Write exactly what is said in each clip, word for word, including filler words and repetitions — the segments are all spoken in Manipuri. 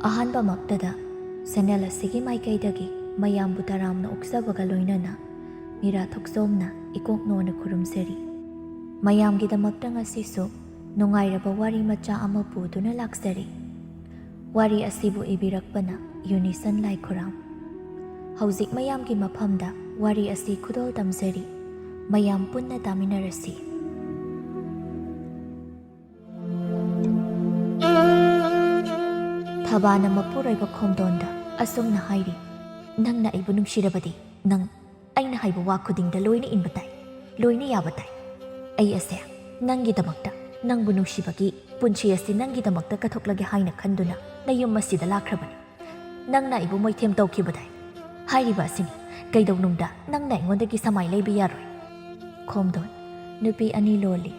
ꯑꯍꯥꯟꯕꯃꯛꯇꯗ ꯆꯦꯅꯦꯜ ꯑꯁꯤꯒꯤ ꯃꯥꯏꯀꯩꯗꯒꯤ ꯃꯌꯥꯝꯕꯨ ꯇꯔꯥꯝꯅ ꯑꯣꯛꯆꯕꯒ ꯂꯣꯏꯅꯅ ꯃꯤꯔꯥ ꯊꯣꯛꯆꯣꯝꯅ ꯏꯀꯣꯛ ꯅꯣꯟꯅ ꯈꯨꯔꯨꯝꯖꯔꯤ꯫ ꯃꯌꯥꯝꯒꯤꯗꯃꯛꯇ ꯉꯁꯤꯁꯨ ꯅꯨꯡꯉꯥꯏꯔꯕ ꯋꯥꯔꯤ ꯃꯆꯥ ꯑꯃ ꯄꯨꯗꯨꯅ ꯂꯥꯛꯆꯔꯤ꯫ ꯋꯥꯔꯤ ꯑꯁꯤꯕꯨ ꯏꯕꯤꯔꯛꯄꯅ ꯌꯨꯅꯤꯁꯟ ꯂꯥꯏꯈꯨꯔꯥꯝ꯫ ꯍꯧꯖꯤꯛ ꯃꯌꯥꯝꯒꯤ ꯃꯐꯝꯗ ꯋꯥꯔꯤ ꯑꯁꯤ ꯈꯨꯗꯣꯜ ꯇꯝꯖꯔꯤ꯫ ꯃꯌꯥꯝ ꯄꯨꯟꯅ ꯇꯥꯃꯤꯟꯅꯔꯁꯤ꯫ ꯊꯕꯥꯅ ꯃꯄꯨꯔꯣꯏꯕ ꯈꯣꯝꯗꯣꯟꯗ ꯑꯁꯨꯝꯅ ꯍꯥꯏꯔꯤ, "ꯅꯪꯅ ꯑꯩꯕꯨ ꯅꯨꯡꯁꯤꯔꯕꯗꯤ ꯅꯪ ꯑꯩꯅ ꯍꯥꯏꯕ ꯋꯥ ꯈꯨꯗꯤꯡꯗ ꯂꯣꯏꯅ ꯏꯟꯕ ꯇꯥꯏ, ꯂꯣꯏꯅ ꯌꯥꯕ ꯇꯥꯏ꯫ ꯑꯩ ꯑꯁꯦ ꯅꯪꯒꯤꯗꯃꯛꯇ, ꯅꯪꯕꯨ ꯅꯨꯡꯁꯤꯕꯒꯤ ꯄꯨꯟꯁꯤ ꯑꯁꯤ ꯅꯪꯒꯤꯗꯃꯛꯇ ꯀꯠꯊꯣꯛꯂꯒꯦ ꯍꯥꯏꯅ ꯈꯟꯗꯨꯅ ꯅꯌꯨꯝ ꯑꯁꯤꯗ ꯂꯥꯛꯈ꯭ꯔꯕꯅꯤ꯫ ꯅꯪꯅ ꯑꯩꯕꯨ ꯃꯣꯏꯊꯦꯝ ꯇꯧꯈꯤꯕꯗꯥꯏ? ꯍꯥꯏꯔꯤꯕ ꯑꯁꯤꯅꯤ, ꯀꯩꯗꯧꯅꯨꯡꯗ ꯅꯪꯅ ꯑꯩꯉꯣꯟꯗꯒꯤ ꯁꯃꯥꯏ ꯂꯩꯕ ꯌꯥꯔꯣꯏ꯫" ꯈꯣꯝꯗꯣꯟ, ꯅꯨꯄꯤ ꯑꯅꯤ ꯂꯣꯜꯂꯤ꯫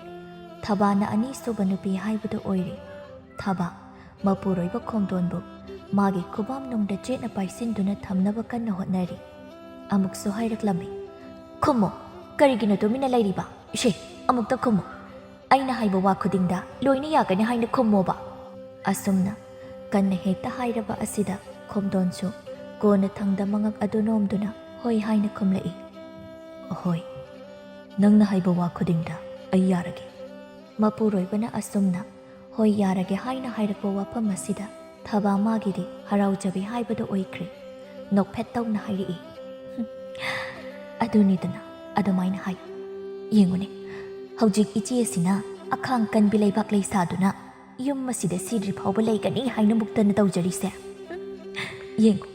ꯊꯕꯥꯅ ꯑꯅꯤꯁꯨꯕ ꯅꯨꯄꯤ ꯍꯥꯏꯕꯗꯨ ꯑꯣꯏꯔꯤ꯫ ꯊꯕꯥ, ꯃꯄꯨꯔꯣꯏꯕ ꯈꯣꯝꯗꯣꯟꯕꯨ ꯃꯥꯒꯤ ꯈꯨꯕꯥꯝꯅꯨꯡꯗ ꯆꯦꯠꯅ ꯄꯥꯏꯁꯤꯟꯗꯨꯅ ꯊꯝꯅꯕ ꯀꯟꯅ ꯍꯣꯠꯅꯔꯤ꯫ ꯑꯃꯨꯛꯁꯨ ꯍꯥꯏꯔꯛꯂꯝꯃꯤ, "ꯈꯨꯝꯃꯣ, ꯀꯔꯤꯒꯤꯅꯣ ꯇꯨꯃꯤꯟꯅ ꯂꯩꯔꯤꯕ? ꯏꯁꯦ, ꯑꯃꯨꯛꯇ ꯈꯨꯝꯃꯨ꯫ ꯑꯩꯅ ꯍꯥꯏꯕ ꯋꯥ ꯈꯨꯗꯤꯡꯗ ꯂꯣꯏꯅ ꯌꯥꯒꯅꯤ ꯍꯥꯏꯅ ꯈꯨꯝꯃꯣꯕ꯫" ꯑꯁꯨꯝꯅ ꯀꯟꯅ ꯍꯦꯛꯇ ꯍꯥꯏꯔꯕ ꯑꯁꯤꯗ ꯈꯣꯝꯗꯣꯟꯁꯨ ꯀꯣꯟꯅ ꯊꯪꯗ ꯃꯉꯛ ꯑꯗꯨ ꯅꯣꯝꯗꯨꯅ ꯍꯣꯏ ꯍꯥꯏꯅ ꯈꯨꯝꯂꯛꯏ꯫ "ꯑꯍꯣꯏ, ꯅꯪꯅ ꯍꯥꯏꯕ ꯋꯥ ꯈꯨꯗꯤꯡꯗ ꯑꯩ ꯌꯥꯔꯒꯦ꯫" ꯃꯄꯨꯔꯣꯏꯕꯅ ꯑꯁꯨꯝꯅ "ꯍꯣꯏ, ꯌꯥꯔꯒꯦ" ꯍꯥꯏꯅ ꯍꯥꯏꯔꯛꯄ ꯋꯥꯐꯝ ꯑꯁꯤꯗ ꯊꯕꯥ ꯃꯥꯒꯤꯗꯤ ꯍꯔꯥꯎꯖꯕꯤ ꯍꯥꯏꯕꯗꯨ ꯑꯣꯏꯈ꯭ꯔꯦ꯫ ꯅꯣꯛꯐꯦꯠ ꯇꯧꯅ ꯍꯥꯏꯔꯛꯏ, "ꯍꯨꯝ, ꯑꯗꯨꯅꯤꯗꯅ, ꯑꯗꯨꯃꯥꯏꯅ ꯍꯥꯏ꯫ ꯌꯦꯡꯉꯨꯅꯦ, ꯍꯧꯖꯤꯛ ꯏꯆꯦ ꯑꯁꯤꯅ ꯑꯈꯥꯡ ꯀꯟꯕꯤ ꯂꯩꯕꯥꯛ ꯂꯩ ꯁꯥꯗꯨꯅ ꯌꯨꯝ ꯑꯁꯤꯗ ꯁꯤꯗ꯭ꯔꯤ ꯐꯥꯎꯕ ꯂꯩꯒꯅꯤ ꯍꯥꯏꯅ ꯃꯨꯛꯇꯅ ꯇꯧꯖꯔꯤꯁꯦ꯫ ꯍꯨꯝ, ꯌꯦꯡꯉꯨ,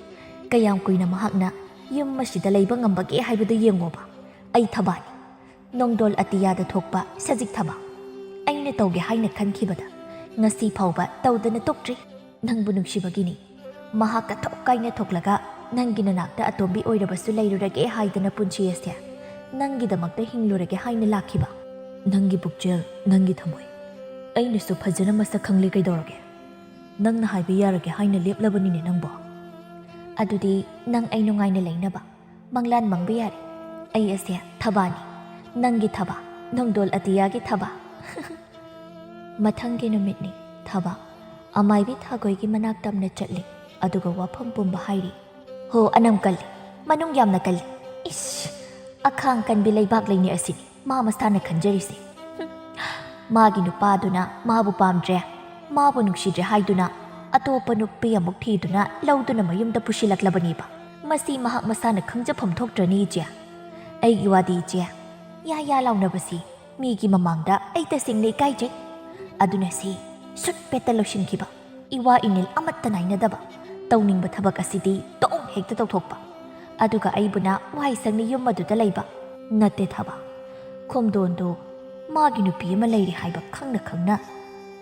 ꯀꯌꯥꯝ ꯀꯨꯏꯅ ꯃꯍꯥꯛꯅ ꯌꯨꯝ ꯑꯁꯤꯗ ꯂꯩꯕ ꯉꯝꯕꯒꯦ ꯍꯥꯏꯕꯗꯨ ꯌꯦꯡꯉꯣꯕ꯫ ꯑꯩ ꯊꯕꯥꯅꯤ, ꯅꯣꯡꯗꯣꯜ ꯑꯇꯤꯌꯥꯗ ꯊꯣꯛꯄ ꯁꯖꯤꯛ ꯊꯕꯥ꯫ ꯑꯩꯅ ꯇꯧꯒꯦ ꯍꯥꯏꯅ ꯈꯟꯈꯤꯕꯗ ꯉꯁꯤ ꯐꯥꯎꯕ ꯇꯧꯗꯅ ꯇꯣꯛꯇ꯭ꯔꯤ꯫ ꯅꯪꯕꯨ ꯅꯨꯡꯁꯤꯕꯒꯤꯅꯤ꯫ ꯃꯍꯥꯛꯀ ꯊꯣꯛ ꯀꯥꯏꯅ ꯊꯣꯛꯂꯒ ꯅꯪꯒꯤ ꯅꯅꯥꯛꯇ ꯑꯇꯣꯝꯕꯤ ꯑꯣꯏꯔꯕꯁꯨ ꯂꯩꯔꯨꯔꯒꯦ ꯍꯥꯏꯗꯅ ꯄꯨꯟꯁꯤ ꯑꯁꯦ ꯅꯪꯒꯤꯗꯃꯛꯇ ꯍꯤꯡꯂꯨꯔꯒꯦ ꯍꯥꯏꯅ ꯂꯥꯛꯈꯤꯕ꯫ ꯅꯪꯒꯤ ꯄꯨꯛꯆꯦꯜ, ꯅꯪꯒꯤ ꯊꯃꯣꯏ, ꯑꯩꯅꯁꯨ ꯐꯖꯅ ꯃꯁꯛ ꯈꯪꯂꯦ꯫ ꯀꯩꯗꯧꯔꯒꯦ? ꯅꯪꯅ ꯍꯥꯏꯕ ꯌꯥꯔꯒꯦ ꯍꯥꯏꯅ ꯂꯦꯞꯂꯕꯅꯤꯅꯦ ꯅꯪꯕꯣ꯫ ꯑꯗꯨꯗꯤ ꯅꯪ ꯑꯩ ꯅꯨꯡꯉꯥꯏꯅ ꯂꯩꯅꯕ ꯃꯪꯂꯥꯟ ꯃꯪꯕ ꯌꯥꯔꯦ꯫ ꯑꯩ ꯑꯁꯦ ꯊꯕꯥꯅꯤ, ꯅꯪꯒꯤ ꯊꯕꯥ, ꯅꯣꯡꯗꯣꯜ ꯑꯇꯤꯌꯥꯒꯤ ꯊꯕꯥ꯫" ꯃꯊꯪꯒꯤ ꯅꯨꯃꯤꯠꯅꯤ꯫ ꯊꯕꯥ, ꯑꯃꯥꯏꯕꯤ ꯊꯥꯒꯣꯏꯒꯤ ꯃꯅꯥꯛ ꯇꯝꯅ ꯆꯠꯂꯤ, ꯑꯗꯨꯒ ꯋꯥꯐꯝ ꯄꯨꯝꯕ ꯍꯥꯏꯔꯤ꯫ "ꯍꯣ, ꯑꯅꯝ ꯀꯜꯂꯤ, ꯃꯅꯨꯡ ꯌꯥꯝꯅ ꯀꯜꯂꯤ꯫ ꯏꯁ, ꯑꯈꯥꯡ ꯀꯟꯕꯤ ꯂꯩꯕꯥꯛ ꯂꯩꯅꯤ ꯑꯁꯤꯅꯤ ꯃꯥ ꯃꯁꯥꯅ ꯈꯟꯖꯔꯤꯁꯦ꯫ ꯍꯨꯝ, ꯃꯥꯒꯤ ꯅꯨꯄꯥꯗꯨꯅ ꯃꯥꯕꯨ ꯄꯥꯝꯗ꯭ꯔꯦ, ꯃꯥꯕꯨ ꯅꯨꯡꯁꯤꯗ꯭ꯔꯦ ꯍꯥꯏꯗꯨꯅ ꯑꯇꯣꯞꯄ ꯅꯨꯄꯤ ꯑꯃꯨꯛ ꯊꯤꯗꯨꯅ ꯂꯧꯗꯨꯅ ꯃꯌꯨꯝꯗ ꯄꯨꯁꯤꯜꯂꯛꯂꯕꯅꯦꯕ꯫ ꯃꯁꯤ ꯃꯍꯥꯛ ꯃꯁꯥꯅ ꯈꯪꯖꯐꯝ ꯊꯣꯛꯇ꯭ꯔꯅꯤ, ꯏꯆꯦ꯫ ꯑꯩꯒꯤ ꯋꯥꯗꯤ, ꯏꯆꯦ, ꯌꯥ ꯌꯥ ꯂꯥꯎꯅꯕꯁꯤ ꯃꯤꯒꯤ ꯃꯃꯥꯡꯗ ꯑꯩ ꯇꯁꯦꯡꯅ ꯏꯀꯥꯏꯖꯩ꯫ ꯑꯗꯨꯅ ꯁꯤ ꯁꯨꯠ ꯄꯦꯠꯇ ꯂꯣꯏꯁꯤꯟꯈꯤꯕ, ꯏꯋꯥ ꯏꯅꯤꯜ ꯑꯃꯠꯇ ꯅꯥꯏꯅꯗꯕ, ꯇꯧꯅꯤꯡꯕ ꯊꯕꯛ ꯑꯁꯤꯗꯤ ꯇꯣꯡ ꯍꯦꯛꯇ ꯇꯧꯊꯣꯛꯄ, ꯑꯗꯨꯒ ꯑꯩꯕꯨꯅ ꯋꯥꯏ ꯁꯪꯅ ꯌꯨꯝ ꯑꯗꯨꯗ ꯂꯩꯕ꯫ ꯅꯠꯇꯦ ꯊꯕ, ꯈꯣꯝꯗꯣꯟꯗꯣ ꯃꯥꯒꯤ ꯅꯨꯄꯤ ꯑꯃ ꯂꯩꯔꯤ ꯍꯥꯏꯕ ꯈꯪꯅ ꯈꯪꯅ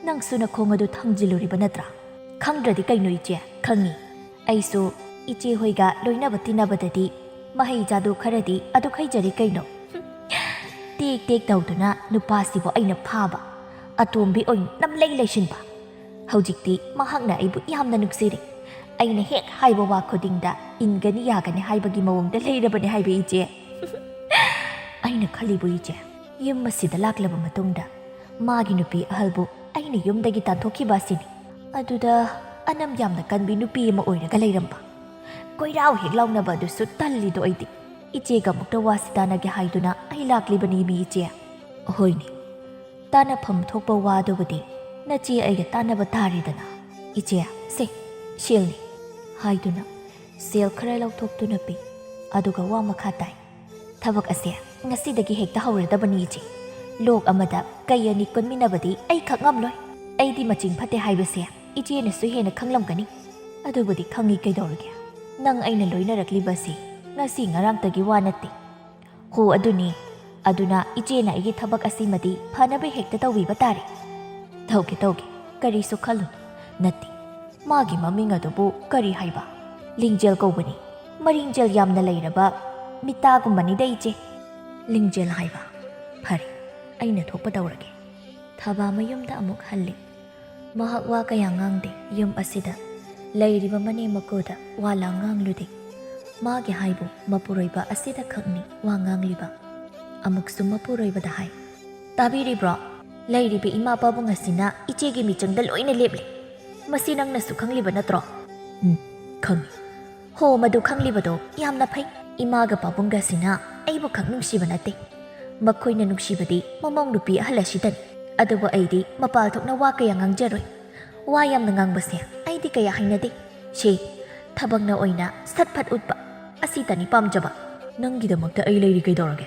ꯅꯪꯁꯨ ꯅꯈꯣꯡ ꯑꯗꯨ ꯊꯥꯡꯖꯤꯜꯂꯨꯔꯤꯕ ꯅꯠꯇ꯭ꯔꯥ? ꯈꯪꯗ꯭ꯔꯗꯤ ꯀꯩꯅꯣ ꯏꯆꯦ, ꯈꯪꯉꯤ꯫ ꯑꯩꯁꯨ ꯏꯆꯦ ꯍꯣꯏꯒ ꯂꯣꯏꯅꯕ ꯇꯤꯟꯅꯕꯗꯗꯤ ꯃꯍꯩ ꯆꯥꯗꯣ ꯈꯔꯗꯤ ꯑꯗꯨ ꯈꯩꯖꯔꯤ ꯀꯩꯅꯣ꯫ ꯇꯦꯛ ꯇꯦꯛ ꯇꯧꯗꯨꯅ ꯅꯨꯄꯥꯁꯤꯕꯨ ꯑꯩꯅ ꯐꯥꯕ, ꯑꯇꯣꯝꯕꯤ ꯑꯣꯏꯅ ꯅꯝꯂꯩ ꯂꯩꯁꯤꯟꯕ꯫ ꯍꯧꯖꯤꯛꯇꯤ ꯃꯍꯥꯛꯅ ꯑꯩꯕꯨ ꯌꯥꯝꯅ ꯅꯨꯡꯁꯤꯔꯦ꯫ ꯑꯩꯅ ꯍꯦꯛ ꯍꯥꯏꯕ ꯋꯥ ꯈꯨꯗꯤꯡꯗ ꯏꯟꯒꯅꯤ ꯌꯥꯒꯅꯤ ꯍꯥꯏꯕꯒꯤ ꯃꯑꯣꯡꯗ ꯂꯩꯔꯕꯅꯦ ꯍꯥꯏꯕ ꯏꯆꯦ꯫ ꯑꯩꯅ ꯈꯜꯂꯤꯕꯨ ꯏꯆꯦ, ꯌꯨꯝ ꯑꯁꯤꯗ ꯂꯥꯛꯂꯕ ꯃꯇꯨꯡꯗ ꯃꯥꯒꯤ ꯅꯨꯄꯤ ꯑꯍꯜꯕꯨ ꯑꯩꯅ ꯌꯨꯝꯗꯒꯤ ꯇꯥꯟꯊꯣꯛꯈꯤꯕ ꯑꯁꯤꯅꯤ꯫ ꯑꯗꯨꯗ ꯑꯅꯝ ꯌꯥꯝꯅ ꯀꯟꯕꯤ ꯅꯨꯄꯤ ꯑꯃ ꯑꯣꯏꯔꯒ ꯂꯩꯔꯝꯕ꯫ ꯀꯣꯏꯔꯥꯎ ꯍꯦꯛ ꯂꯥꯎꯅꯕ ꯑꯗꯨꯁꯨ ꯇꯜꯂꯤꯗꯣ ꯑꯩꯗꯤ꯫ ꯏꯆꯦꯒ ꯑꯃꯨꯛꯇ ꯋꯥꯁꯤ ꯇꯥꯟꯅꯒꯦ ꯍꯥꯏꯗꯨꯅ ꯑꯩ ꯂꯥꯛꯂꯤꯕꯅꯤ ꯃꯤ ꯏꯆꯦ꯫ ꯍꯣꯏꯅꯦ, ꯇꯥꯟꯅꯐꯝ ꯊꯣꯛꯄ ꯋꯥꯗꯨꯕꯨꯗꯤ ꯅꯆꯦ ꯑꯩꯒ ꯇꯥꯟꯅꯕ ꯇꯥꯔꯦꯗꯅ꯫ ꯏꯆꯦ, ꯁꯦ, ꯁꯦꯜꯅꯤ ꯍꯥꯏꯗꯨꯅ ꯁꯦꯜ ꯈꯔ ꯂꯧꯊꯣꯛꯇꯨꯅ ꯄꯤ, ꯑꯗꯨꯒ ꯋꯥ ꯃꯈꯥ ꯇꯥꯏ꯫ ꯊꯕꯛ ꯑꯁꯦ ꯉꯁꯤꯗꯒꯤ ꯍꯦꯛꯇ ꯍꯧꯔꯗꯕꯅꯤ ꯏꯆꯦ꯫ ꯂꯣꯛ ꯑꯃꯗ ꯀꯩ ꯑꯅꯤ ꯀꯨꯟꯃꯤꯟꯅꯕꯗꯤ ꯑꯩ ꯈꯛ ꯉꯝꯂꯣꯏ꯫ ꯑꯩꯗꯤ ꯃꯆꯤꯡ ꯐꯠꯇꯦ ꯍꯥꯏꯕꯁꯦ ꯏꯆꯦꯅꯁꯨ ꯍꯦꯟꯅ ꯈꯪꯂꯝꯒꯅꯤ꯫ ꯑꯗꯨꯕꯨꯗꯤ ꯈꯪꯉꯤ ꯀꯩꯗꯧꯔꯒꯦ? ꯅꯪ ꯑꯩꯅ ꯂꯣꯏꯅꯔꯛꯂꯤꯕꯁꯤ ꯉꯁꯤ ꯉꯔꯥꯡꯇꯒꯤ ꯋꯥ ꯅꯠꯇꯦ꯫ ꯍꯣ ꯑꯗꯨꯅꯤ, ꯑꯗꯨꯅ ꯏꯆꯦꯅ ꯑꯩꯒꯤ ꯊꯕꯛ ꯑꯁꯤꯃꯗꯤ ꯐꯅꯕ ꯍꯦꯛꯇ ꯇꯧꯕꯤꯕ ꯇꯥꯔꯦ꯫ ꯇꯧꯒꯦ ꯇꯧꯒꯦ, ꯀꯔꯤꯁꯨ ꯈꯜꯂꯨꯅꯨ꯫ ꯅꯠꯇꯦ, ꯃꯥꯒꯤ ꯃꯃꯤꯡ ꯑꯗꯨꯕꯨ ꯀꯔꯤ ꯍꯥꯏꯕ? ꯂꯤꯡꯖꯦꯜ ꯀꯧꯕꯅꯤ꯫ ꯃꯔꯤꯡꯖꯦꯜ ꯌꯥꯝꯅ ꯂꯩꯔꯕ ꯃꯤꯇꯥꯒꯨꯝꯕꯅꯤꯗ ꯏꯆꯦ꯫ ꯂꯤꯡꯖꯦꯜ ꯍꯥꯏꯕ? ꯐꯔꯦ, ꯑꯩꯅ ꯊꯣꯛꯄ ꯇꯧꯔꯒꯦ꯫ ꯊꯕꯥ ꯃꯌꯨꯝꯗ ꯑꯃꯨꯛ ꯍꯜꯂꯤ꯫ ꯃꯍꯥꯛ ꯋꯥ ꯀꯌꯥ ꯉꯥꯡꯗꯦ꯫ ꯌꯨꯝ ꯑꯁꯤꯗ ꯂꯩꯔꯤꯕ ꯃꯅꯦꯝ ꯃꯀꯨꯗ ꯋꯥ ꯂꯥꯡ ꯉꯥꯡꯂꯨꯗꯦ꯫ ꯃꯥꯒꯤ ꯍꯥꯏꯕꯨ ꯃꯄꯨꯔꯣꯏꯕ ꯑꯁꯤꯗ ꯈꯛꯅꯤ ꯋꯥ ꯉꯥꯡꯂꯤꯕ꯫ ꯑꯃꯨꯛꯁꯨ ꯃꯄꯨꯔꯣꯏꯕꯗ ꯍꯥꯏ, "ꯇꯥꯕꯤꯔꯤꯕ꯭ꯔꯣ? ꯂꯩꯔꯤꯕ ꯏꯃꯥ ꯄꯥꯕꯨꯡ ꯑꯁꯤꯅ ꯏꯆꯦꯒꯤ ꯃꯤꯆꯪꯗ ꯂꯣꯏꯅ ꯂꯦꯞꯂꯦ꯫ ꯃꯁꯤ ꯅꯪꯅꯁꯨ ꯈꯪꯂꯤꯕ ꯅꯠꯇ꯭ꯔꯣ? ꯎꯝ, ꯈꯪꯏ꯫ ꯍꯣ, ꯃꯗꯨ ꯈꯪꯂꯤꯕꯗꯣ ꯌꯥꯝꯅ ꯐꯩ꯫ ꯏꯃꯥꯒ ꯄꯥꯕꯨꯡꯒꯁꯤꯅ ꯑꯩꯕꯨ ꯈꯛ ꯅꯨꯡꯁꯤꯕ ꯅꯠꯇꯦ꯫ ꯃꯈꯣꯏꯅ ꯅꯨꯡꯁꯤꯕꯗꯤ ꯃꯃꯧ ꯅꯨꯄꯤ ꯑꯍꯜ ꯑꯁꯤꯗꯅꯤ꯫ ꯑꯗꯨꯕꯨ ꯑꯩꯗꯤ ꯃꯄꯥꯜ ꯊꯣꯛꯅ ꯋꯥ ꯀꯌꯥ ꯉꯥꯡꯖꯔꯣꯏ꯫ ꯋꯥ ꯌꯥꯝꯅ ꯉꯥꯡꯕꯁꯦ ꯑꯩꯗꯤ ꯀꯌꯥ ꯍꯩꯅꯗꯦ꯫ ꯁꯤ ꯊꯕꯛꯅ ꯑꯣꯏꯅ ꯁꯠ ꯐꯠ ꯎꯠꯄ, ꯑꯁꯤꯇꯅꯤ ꯄꯥꯝꯖꯕ꯫ ꯅꯪꯒꯤꯗꯃꯛꯇ ꯑꯩ ꯂꯩꯔꯤ, ꯀꯩꯗꯧꯔꯒꯦ?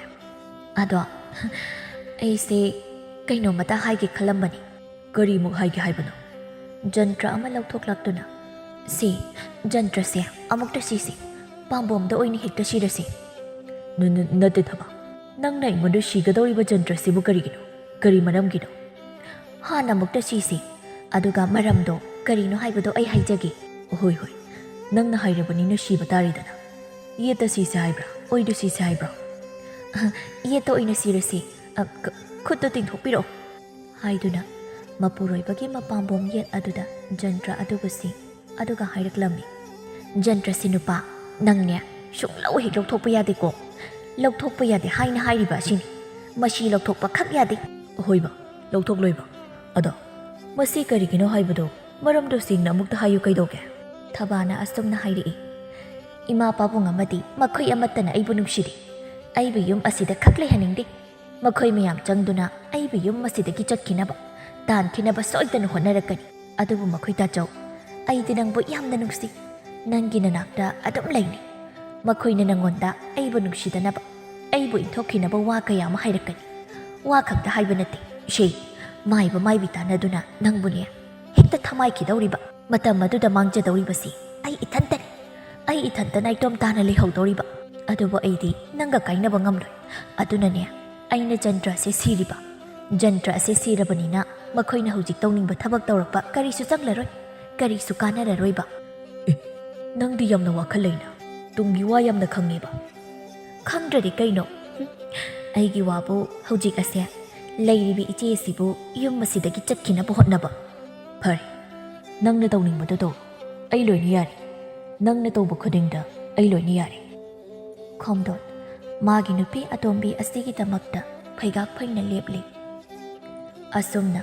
ꯑꯗꯣ, ꯑꯩꯁꯦ ꯀꯩꯅꯣꯝꯃꯇ ꯍꯥꯏꯒꯦ ꯈꯜꯂꯝꯕꯅꯤ꯫ ꯀꯔꯤꯃꯨꯛ ꯍꯥꯏꯒꯦ ꯍꯥꯏꯕꯅꯣ? ꯖꯟꯇ꯭ꯔ ꯑꯃ ꯂꯧꯊꯣꯛꯂꯛꯇꯨꯅ, "ꯁꯤ ꯖꯟꯇ꯭ꯔꯁꯦ ꯑꯃꯨꯛꯇ ꯁꯤꯁꯤ, ꯄꯥꯝꯕꯣꯝꯗ ꯑꯣꯏꯅ ꯍꯦꯛꯇ ꯁꯤꯔꯁꯤ꯫" "ꯅ-, ꯅ-, ꯅꯠꯇꯦ ꯊꯕꯥ, ꯅꯪꯅ ꯑꯩꯉꯣꯟꯗ ꯁꯤꯒꯗꯧꯔꯤꯕ ꯖꯟꯇ꯭ꯔꯁꯤꯕꯨ ꯀꯔꯤꯒꯤꯅꯣ? ꯀꯔꯤ ꯃꯔꯝꯒꯤꯅꯣ?" "ꯍꯥꯟꯅ ꯑꯃꯨꯛꯇ ꯁꯤꯁꯤ, ꯑꯗꯨꯒ ꯃꯔꯝꯗꯣ ꯀꯔꯤꯅꯣ ꯍꯥꯏꯕꯗꯣ ꯑꯩ ꯍꯥꯏꯖꯒꯦ꯫" "ꯍꯣꯏ, ꯍꯣꯏ, ꯅꯪꯅ ꯍꯥꯏꯔꯕꯅꯤꯅ ꯁꯤꯕ ꯇꯥꯔꯦꯗꯅ꯫ ꯌꯦꯠꯇ ꯁꯤꯁꯦ ꯍꯥꯏꯕ꯭ꯔꯥ, ꯑꯣꯏꯗ ꯁꯤꯁꯦ ꯍꯥꯏꯕ꯭ꯔꯥ?" "ꯑ, ꯌꯦꯠꯇ ꯑꯣꯏꯅ ꯁꯤꯔꯁꯤ꯫ ꯑ, ꯈ-, ꯈꯨꯠꯇꯣ ꯇꯤꯡꯊꯣꯛꯄꯤꯔꯛꯑꯣ," ꯍꯥꯏꯗꯨꯅ ꯃꯄꯨꯔꯣꯏꯕꯒꯤ ꯃꯄꯥꯝꯕꯣꯝ ꯌꯦꯠ ꯑꯗꯨꯗ ꯖꯟꯇ꯭ꯔ ꯑꯗꯨꯕꯨ ꯁꯤ, ꯑꯗꯨꯒ ꯍꯥꯏꯔꯛꯂꯝꯃꯤ, "ꯖꯟꯇ꯭ꯔꯁꯤ ꯅꯨꯄꯥ, ꯅꯪꯅꯦ ꯁꯨꯡꯂꯧ ꯍꯦꯛ ꯂꯧꯊꯣꯛꯄ ꯌꯥꯗꯦꯀꯣ꯫ ꯂꯧꯊꯣꯛꯄ ꯌꯥꯗꯦ ꯍꯥꯏꯅ ꯍꯥꯏꯔꯤꯕ ꯑꯁꯤꯅꯤ꯫ ꯃꯁꯤ ꯂꯧꯊꯣꯛꯄ ꯈꯛ ꯌꯥꯗꯦ꯫" "ꯍꯣꯏꯕ, ꯂꯧꯊꯣꯛꯂꯣꯏꯕ꯫ ꯑꯗꯣ ꯃꯁꯤ ꯀꯔꯤꯒꯤꯅꯣ ꯍꯥꯏꯕꯗꯣ ꯃꯔꯝꯗꯣ ꯁꯦꯡꯅ ꯑꯃꯨꯛꯇ ꯍꯥꯏꯌꯨ, ꯀꯩꯗꯧꯒꯦ?" ꯊꯕꯥꯅ ꯑꯁꯨꯝꯅ ꯍꯥꯏꯔꯛꯏ, "ꯏꯃꯥ ꯄꯥꯕꯨꯡ ꯑꯃꯗꯤ ꯃꯈꯣꯏ ꯑꯃꯠꯇꯅ ꯑꯩꯕꯨ ꯅꯨꯡꯁꯤꯗꯦ꯫ ꯑꯩꯕꯨ ꯌꯨꯝ ꯑꯁꯤꯗ ꯈꯛ ꯂꯩꯍꯟꯅꯤꯡꯗꯦ꯫ ꯃꯈꯣꯏ ꯃꯌꯥꯝ ꯆꯪꯗꯨꯅ ꯑꯩꯕꯨ ꯌꯨꯝ ꯑꯁꯤꯗꯒꯤ ꯆꯠꯈꯤꯅꯕ, ꯇꯥꯟꯈꯤꯅꯕ ꯁꯣꯏꯗꯅ ꯍꯣꯠꯅꯔꯛꯀꯅꯤ꯫ ꯑꯗꯨꯕꯨ ꯃꯈꯣꯏ ꯇꯥꯆꯧ, ꯑꯩꯗꯤ ꯅꯪꯕꯨ ꯌꯥꯝꯅ ꯅꯨꯡꯁꯤ꯫ ꯅꯪꯒꯤ ꯅꯅꯥꯛꯇ ꯑꯗꯨꯝ ꯂꯩꯅꯤ꯫ ꯃꯈꯣꯏꯅ ꯅꯪꯉꯣꯟꯗ ꯑꯩꯕꯨ ꯅꯨꯡꯁꯤꯗꯅꯕ, ꯑꯩꯕꯨ ꯏꯟꯊꯣꯛꯈꯤꯅꯕ ꯋꯥ ꯀꯌꯥ ꯑꯃ ꯍꯥꯏꯔꯛꯀꯅꯤ꯫ ꯋꯥ ꯈꯛꯇ ꯍꯥꯏꯕ ꯅꯠꯇꯦ, ꯏꯆꯦ, ꯃꯥꯏꯕ ꯃꯥꯏꯕꯤ ꯇꯥꯟꯅꯗꯨꯅ ꯅꯪꯕꯨꯅꯦ ꯍꯦꯛꯇ ꯊꯃꯥꯏꯈꯤꯗꯧꯔꯤꯕ꯫ ꯃꯇꯝ ꯑꯗꯨꯗ ꯃꯥꯡꯖꯗꯧꯔꯤꯕꯁꯤ ꯑꯩ ꯏꯊꯟꯇꯅꯤ꯫ ꯑꯩ ꯏꯊꯟꯇ ꯅꯥꯏꯇꯣꯝ ꯇꯥꯅ ꯂꯩꯍꯧꯗꯧꯔꯤꯕ꯫ ꯑꯗꯨꯕꯨ ꯑꯩꯗꯤ ꯅꯪꯒ ꯀꯥꯏꯅꯕ ꯉꯝꯂꯣꯏ꯫ ꯑꯗꯨꯅꯅꯦ ꯑꯩꯅ ꯖꯟꯇ꯭ꯔ ꯑꯁꯤ ꯁꯤꯔꯤꯕ꯫ ꯖꯟꯇ꯭ꯔ ꯑꯁꯤ ꯁꯤꯔꯕꯅꯤꯅ ꯃꯈꯣꯏꯅ ꯍꯧꯖꯤꯛ ꯇꯧꯅꯤꯡꯕ ꯊꯕꯛ ꯇꯧꯔꯛꯄ ꯀꯔꯤꯁꯨ ꯆꯪꯂꯔꯣꯏ, ꯀꯔꯤꯁꯨ ꯀꯥꯟꯅꯔꯔꯣꯏꯕ꯫" "ꯑꯦ, ꯅꯪꯗꯤ ꯌꯥꯝꯅ ꯋꯥꯈꯜ ꯂꯩꯅ, ꯇꯨꯡꯒꯤ ꯋꯥ ꯌꯥꯝꯅ ꯈꯪꯉꯦꯕ꯫" "ꯈꯪꯗ꯭ꯔꯗꯤ ꯀꯩꯅꯣ? ꯍꯨꯝ, ꯑꯩꯒꯤ ꯋꯥꯕꯨ ꯍꯧꯖꯤꯛ ꯑꯁꯦ ꯂꯩꯔꯤꯕꯤ ꯏꯆꯦ ꯑꯁꯤꯕꯨ ꯌꯨꯝ ꯑꯁꯤꯗꯒꯤ ꯆꯠꯈꯤꯅꯕ ꯍꯣꯠꯅꯕ꯫" "ꯐꯔꯦ, ꯅꯪꯅ ꯇꯧꯅꯤꯡꯕꯗꯣ ꯇꯧ, ꯑꯩ ꯂꯣꯏꯅ ꯌꯥꯔꯦ꯫ ꯅꯪꯅ ꯇꯧꯕ ꯈꯨꯗꯤꯡꯗ ꯑꯩ ꯂꯣꯏꯅ ꯌꯥꯔꯦ꯫" ꯈꯣꯝꯗꯣꯟ ꯃꯥꯒꯤ ꯅꯨꯄꯤ ꯑꯇꯣꯝꯕꯤ ꯑꯁꯤꯒꯤꯗꯃꯛꯇ ꯐꯩꯒꯥꯛ ꯐꯩꯅ ꯂꯦꯞꯂꯤ꯫ ꯑꯁꯨꯝꯅ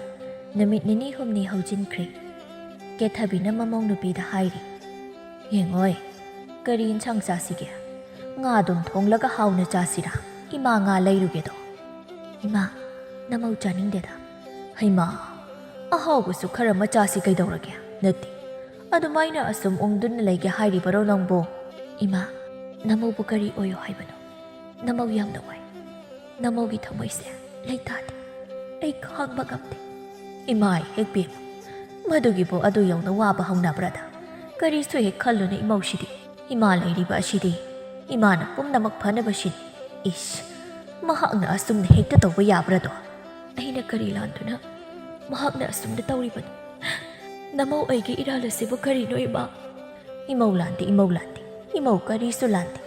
ꯅꯨꯃꯤꯠ ꯅꯤꯅꯤ ꯍꯨꯝꯅꯤ ꯍꯧꯖꯤꯟꯈ꯭ꯔꯦ꯫ ꯀꯦꯊꯕꯤꯅ ꯃꯃꯧ ꯅꯨꯄꯤꯗ ꯍꯥꯏꯔꯤ, "ꯌꯦꯡꯉꯣꯏ, ꯀꯔꯤ ꯏꯟꯁꯥꯡ ꯆꯥꯁꯤꯒꯦ? ꯉꯥ ꯑꯗꯨꯝ ꯊꯣꯡꯂꯒ ꯍꯥꯎꯅ ꯆꯥꯁꯤꯔꯥ? ꯏꯃꯥ ꯉꯥ ꯂꯩꯔꯨꯒꯦꯗꯣ꯫" "ꯏꯃꯥ, ꯅꯃꯧ ꯆꯥꯅꯤꯡꯗꯦꯗ꯫" "ꯍꯩꯃꯥ, ꯑꯍꯥꯎꯕꯁꯨ ꯈꯔ ꯑꯃ ꯆꯥꯁꯤ ꯀꯩꯗꯧꯔꯒꯦ? ꯅꯠꯇꯦ, ꯑꯗꯨꯃꯥꯏꯅ ꯑꯁꯨꯝ ꯎꯪꯗꯨꯅ ꯂꯩꯒꯦ ꯍꯥꯏꯔꯤꯕꯔꯣ ꯅꯪꯕꯣ?" "ꯏꯃꯥ, ꯅꯃꯧꯕꯨ ꯀꯔꯤ ꯑꯣꯏꯌꯣ ꯍꯥꯏꯕꯅꯣ? ꯅꯃꯧ ꯌꯥꯝꯅ ꯋꯥꯏ꯫ ꯅꯃꯧꯒꯤ ꯊꯃꯣꯏꯁꯦ ꯂꯩꯇꯥꯗꯦ꯫ ꯑꯩ ꯈꯥꯡꯕ ꯉꯝꯗꯦ꯫" "ꯏꯃꯥ ꯏꯍꯦꯛ ꯄꯦꯝꯃ, ꯃꯗꯨꯒꯤꯕꯨ ꯑꯗꯨ ꯌꯧꯅ ꯋꯥꯕ ꯍꯧꯅꯕ꯭ꯔꯥꯗ? ꯀꯔꯤꯁꯨ ꯍꯦꯛ ꯈꯜꯂꯨꯅꯨ ꯏꯃꯧꯁꯤꯗꯤ꯫ ꯏꯃꯥ ꯂꯩꯔꯤꯕ ꯑꯁꯤꯗꯤ ꯏꯃꯥꯅ ꯄꯨꯝꯅꯃꯛ ꯐꯅꯕ ꯁꯤꯟ꯫" "ꯏꯁ, ꯃꯍꯥꯛꯅ ꯑꯁꯨꯝꯅ ꯍꯦꯛꯇ ꯇꯧꯕ ꯌꯥꯕ꯭ꯔꯥꯗꯣ? ꯑꯩꯅ ꯀꯔꯤ ꯂꯥꯟꯗꯨꯅ ꯃꯍꯥꯛꯅ ꯑꯁꯨꯝꯅ ꯇꯧꯔꯤꯕꯅꯣ? ꯅꯃꯧ ꯑꯩꯒꯤ ꯏꯔꯥꯜ ꯑꯁꯤꯕꯨ ꯀꯔꯤꯅꯣ ꯏꯃꯥ?" "ꯏꯃꯧ ꯂꯥꯟꯗꯦ, ꯏꯃꯧ ꯂꯥꯟꯗꯦ, ꯏꯃꯧ ꯀꯔꯤꯁꯨ ꯂꯥꯟꯗꯦ꯫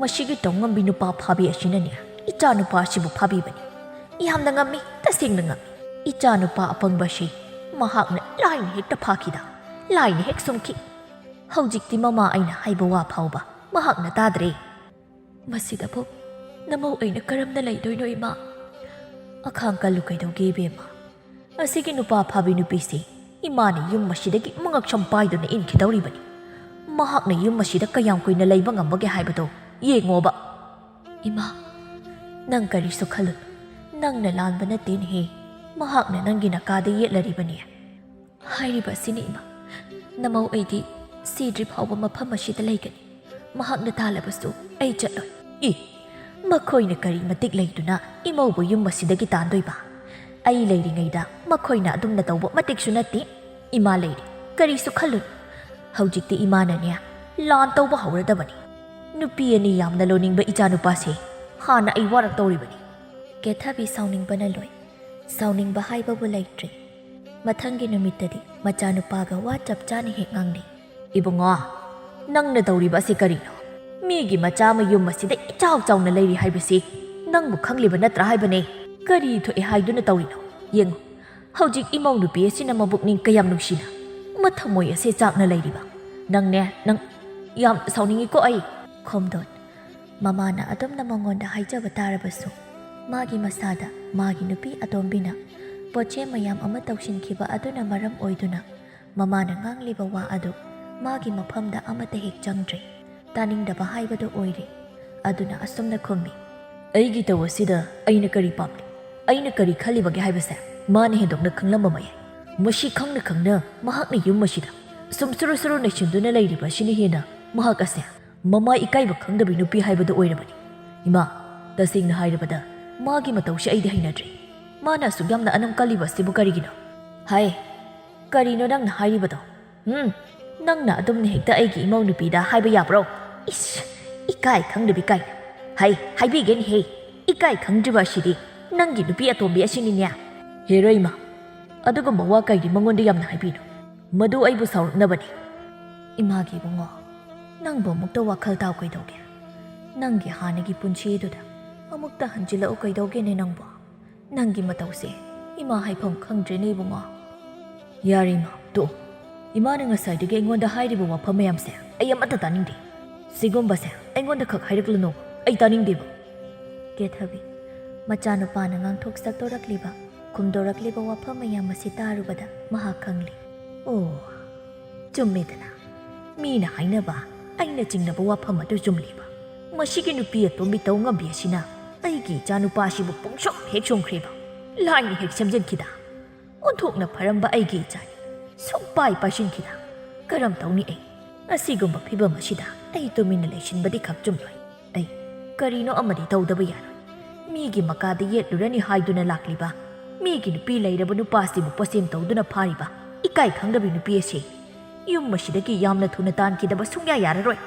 ꯃꯁꯤꯒꯤ ꯇꯧꯉꯝꯕꯤ ꯅꯨꯄꯥ ꯐꯥꯕꯤ ꯑꯁꯤꯅꯅꯦ ꯏꯆꯥ ꯅꯨꯄꯥ ꯑꯁꯤꯕꯨ ꯐꯥꯕꯤꯕꯅꯤ꯫ ꯌꯥꯝꯅ ꯉꯝꯃꯤ, ꯇꯁꯦꯡꯅ ꯉꯝꯃꯤ꯫ ꯏꯆꯥ ꯅꯨꯄꯥ ꯑꯄꯪꯕ ꯑꯁꯤ ꯃꯍꯥꯛꯅ ꯂꯥꯏꯅ ꯍꯦꯛꯇ ꯐꯥꯈꯤꯗ, ꯂꯥꯏꯅ ꯍꯦꯛ ꯁꯨꯝꯈꯤ꯫ ꯍꯧꯖꯤꯛꯇꯤ ꯃꯃꯥ ꯑꯩꯅ ꯍꯥꯏꯕ ꯋꯥ ꯐꯥꯎꯕ ꯃꯍꯥꯛꯅ ꯇꯥꯗ꯭ꯔꯦ꯫ ꯃꯁꯤꯗꯕꯨ ꯅꯃꯧ ꯑꯩꯅ ꯀꯔꯝꯅ ꯂꯩꯗꯣꯏꯅꯣ ꯏꯃꯥ? ꯑꯈꯥꯡ ꯀꯜꯂꯨ ꯀꯩꯗꯧꯒꯦ ꯏꯕꯦꯝꯃ? ꯑꯁꯤꯒꯤ ꯅꯨꯄꯥ ꯐꯥꯕꯤ ꯅꯨꯄꯤꯁꯤ ꯏꯃꯥꯅ ꯌꯨꯝ ꯑꯁꯤꯗꯒꯤ ꯃꯉꯛꯁꯝ ꯄꯥꯏꯗꯨꯅ ꯏꯟꯈꯤꯗꯧꯔꯤꯕꯅꯤ꯫ ꯃꯍꯥꯛꯅ ꯌꯨꯝ ꯑꯁꯤꯗ ꯀꯌꯥꯝ ꯀꯨꯏꯅ ꯂꯩꯕ ꯉꯝꯕꯒꯦ ꯍꯥꯏꯕꯗꯣ ꯌꯦꯡꯉꯣꯕ꯫" "ꯏꯃꯥ, ꯅꯪ ꯀꯔꯤꯁꯨ ꯈꯜꯂꯨꯅꯨ꯫ ꯅꯪꯅ ꯂꯥꯟꯕ ꯅꯠꯇꯦꯅꯦꯍꯦ꯫ ꯃꯍꯥꯛꯅ ꯅꯪꯒꯤ ꯅꯀꯥꯗ ꯌꯦꯠꯂꯔꯤꯕꯅꯤ꯫" "ꯍꯥꯏꯔꯤꯕ ꯑꯁꯤꯅꯤ ꯏꯃꯥ꯫ ꯅꯃꯧ ꯑꯩꯗꯤ ꯁꯤꯗ꯭ꯔꯤ ꯐꯥꯎꯕ ꯃꯐꯝ ꯑꯁꯤꯗ ꯂꯩꯒꯅꯤ꯫ ꯃꯍꯥꯛꯅ ꯇꯥꯜꯂꯕꯁꯨ ꯑꯩ ꯆꯠꯂꯣꯏ꯫" "ꯏ! ꯃꯈꯣꯏꯅ ꯀꯔꯤ ꯃꯇꯤꯛ ꯂꯩꯗꯨꯅ ꯏꯃꯧꯕꯨ ꯌꯨꯝ ꯑꯁꯤꯗꯒꯤ ꯇꯥꯟꯗꯣꯏꯕ? ꯑꯩ ꯂꯩꯔꯤꯉꯩꯗ ꯃꯈꯣꯏꯅ ꯑꯗꯨꯝꯅ ꯇꯧꯕ ꯃꯇꯤꯛꯁꯨ ꯅꯠꯇꯦ꯫ ꯏꯃꯥ ꯂꯩꯔꯤ, ꯀꯔꯤꯁꯨ ꯈꯜꯂꯨꯅꯨ꯫ ꯍꯧꯖꯤꯛꯇꯤ ꯏꯃꯥꯅꯅꯦ ꯂꯥꯟ ꯇꯧꯕ ꯍꯧꯔꯗꯕꯅꯤ꯫ ꯅꯨꯄꯤ ꯑꯅꯤ ꯌꯥꯝꯅ ꯂꯣꯟꯅꯤꯡꯕ ꯏꯆꯥꯅꯨꯄꯥꯁꯦ ꯍꯥꯟꯅ ꯑꯩ ꯋꯥꯔꯛꯇꯧꯔꯤꯕꯅꯤ꯫" ꯀꯦꯊꯕꯤ ꯁꯥꯎꯅꯤꯡꯕꯅ ꯂꯣꯏ꯫ ꯁꯥꯎꯅꯤꯡꯕ ꯍꯥꯏꯕꯕꯨ ꯂꯩꯇ꯭ꯔꯦ꯫ ꯃꯊꯪꯒꯤ ꯅꯨꯃꯤꯠꯇꯗꯤ ꯃꯆꯥꯅꯨꯄꯥꯒ ꯋꯥ ꯆꯞ ꯆꯥꯅ ꯍꯦꯛ ꯉꯥꯡꯅꯩ꯫ "ꯏꯕꯨꯡꯉꯣ, ꯅꯪꯅ ꯇꯧꯔꯤꯕ ꯑꯁꯤ ꯀꯔꯤꯅꯣ? ꯃꯤꯒꯤ ꯃꯆꯥ ꯑꯃ ꯌꯨꯝ ꯑꯁꯤꯗ ꯏꯆꯥꯎ ꯆꯥꯎꯅ ꯂꯩꯔꯤ ꯍꯥꯏꯕꯁꯤ ꯅꯪꯕꯨ ꯈꯪꯂꯤꯕ ꯅꯠꯇ꯭ꯔꯥ ꯍꯥꯏꯕꯅꯦ? ꯀꯔꯤ ꯊꯣꯛꯑꯦ ꯍꯥꯏꯗꯨꯅ ꯇꯧꯔꯤꯅꯣ? ꯌꯦꯡꯉꯨ, ꯍꯧꯖꯤꯛ ꯏꯃꯧ ꯅꯨꯄꯤ ꯑꯁꯤꯅ ꯃꯕꯨꯛꯅꯤꯡ ꯀꯌꯥꯝ ꯅꯨꯡꯁꯤꯅ, ꯃꯊꯃꯣꯏ ꯑꯁꯦ ꯆꯥꯛꯅ ꯂꯩꯔꯤꯕ꯫ ꯅꯪꯅꯦ, ꯅꯪ ꯌꯥꯝ ꯁꯥꯎꯅꯤꯡꯉꯤꯀꯣ ꯑꯩ꯫" ꯈꯣꯝꯗꯣꯟ꯫ ꯃꯃꯥꯅ ꯑꯗꯨꯝꯅ ꯃꯉꯣꯟꯗ ꯍꯥꯏꯖꯕ ꯇꯥꯔꯕꯁꯨ, ꯃꯥꯒꯤ ꯃꯁꯥꯗ ꯃꯥꯒꯤ ꯅꯨꯄꯤ ꯑꯇꯣꯝꯕꯤꯅ ꯄꯣꯠꯆꯦ ꯃꯌꯥꯝ ꯑꯃ ꯇꯧꯁꯤꯟꯈꯤꯕ ꯑꯗꯨꯅ ꯃꯔꯝ ꯑꯣꯏꯗꯨꯅ ꯃꯃꯥꯅ ꯉꯥꯡꯂꯤꯕ ꯋꯥ ꯑꯗꯨ ꯃꯥꯒꯤ ꯃꯐꯝꯗ ꯑꯃꯠꯇ ꯍꯦꯛ ꯆꯪꯗ꯭ꯔꯦ꯫ ꯇꯥꯅꯤꯡꯗꯕ ꯍꯥꯏꯕꯗꯨ ꯑꯣꯏꯔꯦ꯫ ꯑꯗꯨꯅ ꯑꯁꯨꯝꯅ ꯈꯨꯝꯃꯤ, "ꯑꯩꯒꯤ ꯇꯧ ꯑꯁꯤꯗ ꯑꯩꯅ ꯀꯔꯤ ꯄꯥꯝꯂꯤ? ꯑꯩꯅ ꯀꯔꯤ ꯈꯜꯂꯤꯕꯒꯦ ꯍꯥꯏꯕꯁꯦ ꯃꯥꯅ ꯍꯦꯟꯗꯣꯛꯅ ꯈꯪꯂꯝꯕ ꯃꯌꯥꯏ꯫ ꯃꯁꯤ ꯈꯪꯅ ꯈꯪꯅ ꯃꯍꯥꯛꯅ ꯌꯨꯝ ꯑꯁꯤꯗ ꯁꯨꯝ ꯁꯨꯔꯨ ꯁꯨꯔꯨ ꯅꯩꯁꯤꯟꯗꯨꯅ ꯂꯩꯔꯤꯕ ꯑꯁꯤꯅ ꯍꯦꯟꯅ ꯃꯍꯥꯛ ꯑꯁꯦ ꯃꯃꯥ ꯏꯀꯥꯏꯕ ꯈꯪꯗꯕꯤ ꯅꯨꯄꯤ ꯍꯥꯏꯕꯗꯨ ꯑꯣꯏꯔꯕꯅꯤ꯫ ꯏꯃꯥ, ꯇꯁꯦꯡꯅ ꯍꯥꯏꯔꯕꯗ ꯃꯥꯒꯤ ꯃꯇꯧꯁꯦ ꯑꯩꯗꯤ ꯍꯩꯅꯗ꯭ꯔꯦ꯫ ꯃꯥꯅ ꯑꯁꯨꯛ ꯌꯥꯝꯅ ꯑꯅꯝ ꯀꯜꯂꯤꯕ ꯑꯁꯤꯕꯨ ꯀꯔꯤꯒꯤꯅꯣ?" "ꯍꯥꯏ, ꯀꯔꯤꯅꯣ ꯅꯪꯅ ꯍꯥꯏꯔꯤꯕꯗꯣ? ꯎꯝ, ꯅꯪꯅ ꯑꯗꯨꯝꯅ ꯍꯦꯛꯇ ꯑꯩꯒꯤ ꯏꯃꯧ ꯅꯨꯄꯤꯗ ꯍꯥꯏꯕ ꯌꯥꯕ꯭ꯔꯣ? ꯏꯁ, ꯏꯀꯥꯏ ꯈꯪꯗꯕꯤ ꯀꯥꯏꯅ꯫ ꯍꯥꯏ, ꯍꯥꯏꯕꯤꯒꯦꯅꯦꯍꯦ, ꯏꯀꯥꯏ ꯈꯪꯗ꯭ꯔꯤꯕ ꯑꯁꯤꯗꯤ ꯅꯪꯒꯤ ꯅꯨꯄꯤ ꯑꯇꯣꯝꯕꯤ ꯑꯁꯤꯅꯤꯅꯦ꯫" "ꯍꯦꯔꯣ ꯏꯃꯥ, ꯑꯗꯨꯒꯨꯝꯕ ꯋꯥ ꯀꯩꯒꯤ ꯃꯉꯣꯟꯗ ꯌꯥꯝꯅ ꯍꯥꯏꯕꯤꯅꯣ? ꯃꯗꯨ ꯑꯩꯕꯨ ꯁꯥꯎꯔꯛꯅꯕꯅꯤ꯫" "ꯏꯃꯥꯒꯤ ꯏꯕꯨꯡꯉꯣ, ꯅꯪꯕꯨ ꯑꯃꯨꯛꯇ ꯋꯥꯈꯜ ꯇꯥꯎ ꯀꯩꯗꯧꯒꯦ? ꯅꯪꯒꯤ ꯍꯥꯟꯅꯒꯤ ꯄꯨꯟꯁꯤꯗꯨꯗ ꯑꯃꯨꯛꯇ ꯍꯟꯖꯤꯜꯂꯛꯎ ꯀꯩꯗꯧꯒꯦꯅꯦ ꯅꯪꯕꯨ? ꯅꯪꯒꯤ ꯃꯇꯧꯁꯦ ꯏꯃꯥ ꯍꯥꯏꯐꯝ ꯈꯪꯗ꯭ꯔꯦꯅꯦ ꯏꯕꯨꯡꯉꯣ꯫" "ꯌꯥꯔꯦ ꯏꯃꯥ, ꯇꯣꯛꯑꯣ꯫ ꯏꯃꯥꯅ ꯉꯁꯥꯏꯗꯒꯤ ꯑꯩꯉꯣꯟꯗ ꯍꯥꯏꯔꯤꯕ ꯋꯥꯐꯝ ꯃꯌꯥꯝꯁꯦ ꯑꯩ ꯑꯃꯠꯇ ꯇꯥꯅꯤꯡꯗꯦ꯫ ꯁꯤꯒꯨꯝꯕꯁꯦ ꯑꯩꯉꯣꯟꯗ ꯈꯛ ꯍꯥꯏꯔꯛꯂꯅꯨ, ꯑꯩ ꯇꯥꯅꯤꯡꯗꯦꯕ꯫" ꯀꯦꯊꯕꯤ, ꯃꯆꯥꯅꯨꯄꯥꯅ ꯉꯥꯡꯊꯣꯛ ꯁꯛꯇꯣꯔꯛꯂꯤꯕ, ꯈꯨꯝꯗꯣꯔꯛꯂꯤꯕ ꯋꯥꯐꯝ ꯃꯌꯥꯝ ꯑꯁꯤ ꯇꯥꯔꯨꯕꯗ ꯃꯍꯥꯛ ꯈꯪꯂꯦ꯫ ꯑꯣ, ꯆꯨꯝꯃꯤꯗꯅ, ꯃꯤꯅ ꯍꯥꯏꯅꯕ, ꯑꯩꯅ ꯆꯤꯡꯅꯕ ꯋꯥꯐꯝ ꯑꯗꯨ ꯆꯨꯝꯂꯤꯕ꯫ ꯃꯁꯤꯒꯤ ꯅꯨꯄꯤ ꯑꯇꯣꯝꯕꯤ ꯇꯧ ꯉꯝꯕꯤ ꯑꯁꯤꯅ ꯑꯩꯒꯤ ꯏꯆꯥꯅꯨꯄꯥ ꯑꯁꯤꯕꯨ ꯄꯨꯡꯁꯣꯛ ꯍꯦꯛ ꯁꯣꯝꯈ꯭ꯔꯦꯕ꯫ ꯂꯥꯏꯅ ꯍꯦꯛ ꯁꯦꯝꯖꯤꯟꯈꯤꯗ꯫ ꯑꯣꯟꯊꯣꯛꯅ ꯐꯔꯝꯕ ꯑꯩꯒꯤ ꯏꯆꯥꯅꯤ꯫ ꯁꯨꯛꯄꯥꯏ ꯄꯥꯏꯁꯤꯟꯈꯤꯗ꯫ ꯀꯔꯝ ꯇꯧꯅꯤ ꯑꯩ? ꯑꯁꯤꯒꯨꯝꯕ ꯐꯤꯕꯝ ꯑꯁꯤꯗ ꯑꯩ ꯇꯨꯃꯤꯟꯅ ꯂꯩꯁꯤꯟꯕꯗꯤ ꯈꯛ ꯆꯨꯝꯂꯣꯏ꯫ ꯑꯩ ꯀꯔꯤꯅꯣ ꯑꯃꯗꯤ ꯇꯧꯗꯕ ꯌꯥꯔꯣꯏ꯫ ꯃꯤꯒꯤ ꯃꯀꯥꯗ ꯌꯦꯠꯂꯨꯔꯅꯤ ꯍꯥꯏꯗꯨꯅ ꯂꯥꯛꯂꯤꯕ, ꯃꯤꯒꯤ ꯅꯨꯄꯤ ꯂꯩꯔꯕ ꯅꯨꯄꯥꯁꯤꯕꯨ ꯄꯣꯁꯦꯝ ꯇꯧꯗꯨꯅ ꯐꯥꯔꯤꯕ ꯏꯀꯥꯏ ꯈꯪꯗꯕꯤ ꯅꯨꯄꯤ ꯑꯁꯤ ꯌꯨꯝ ꯑꯁꯤꯗꯒꯤ ꯌꯥꯝꯅ ꯊꯨꯅ ꯇꯥꯟꯈꯤꯗꯕ ꯁꯨꯡꯌꯥ ꯌꯥꯔꯔꯣꯏ꯫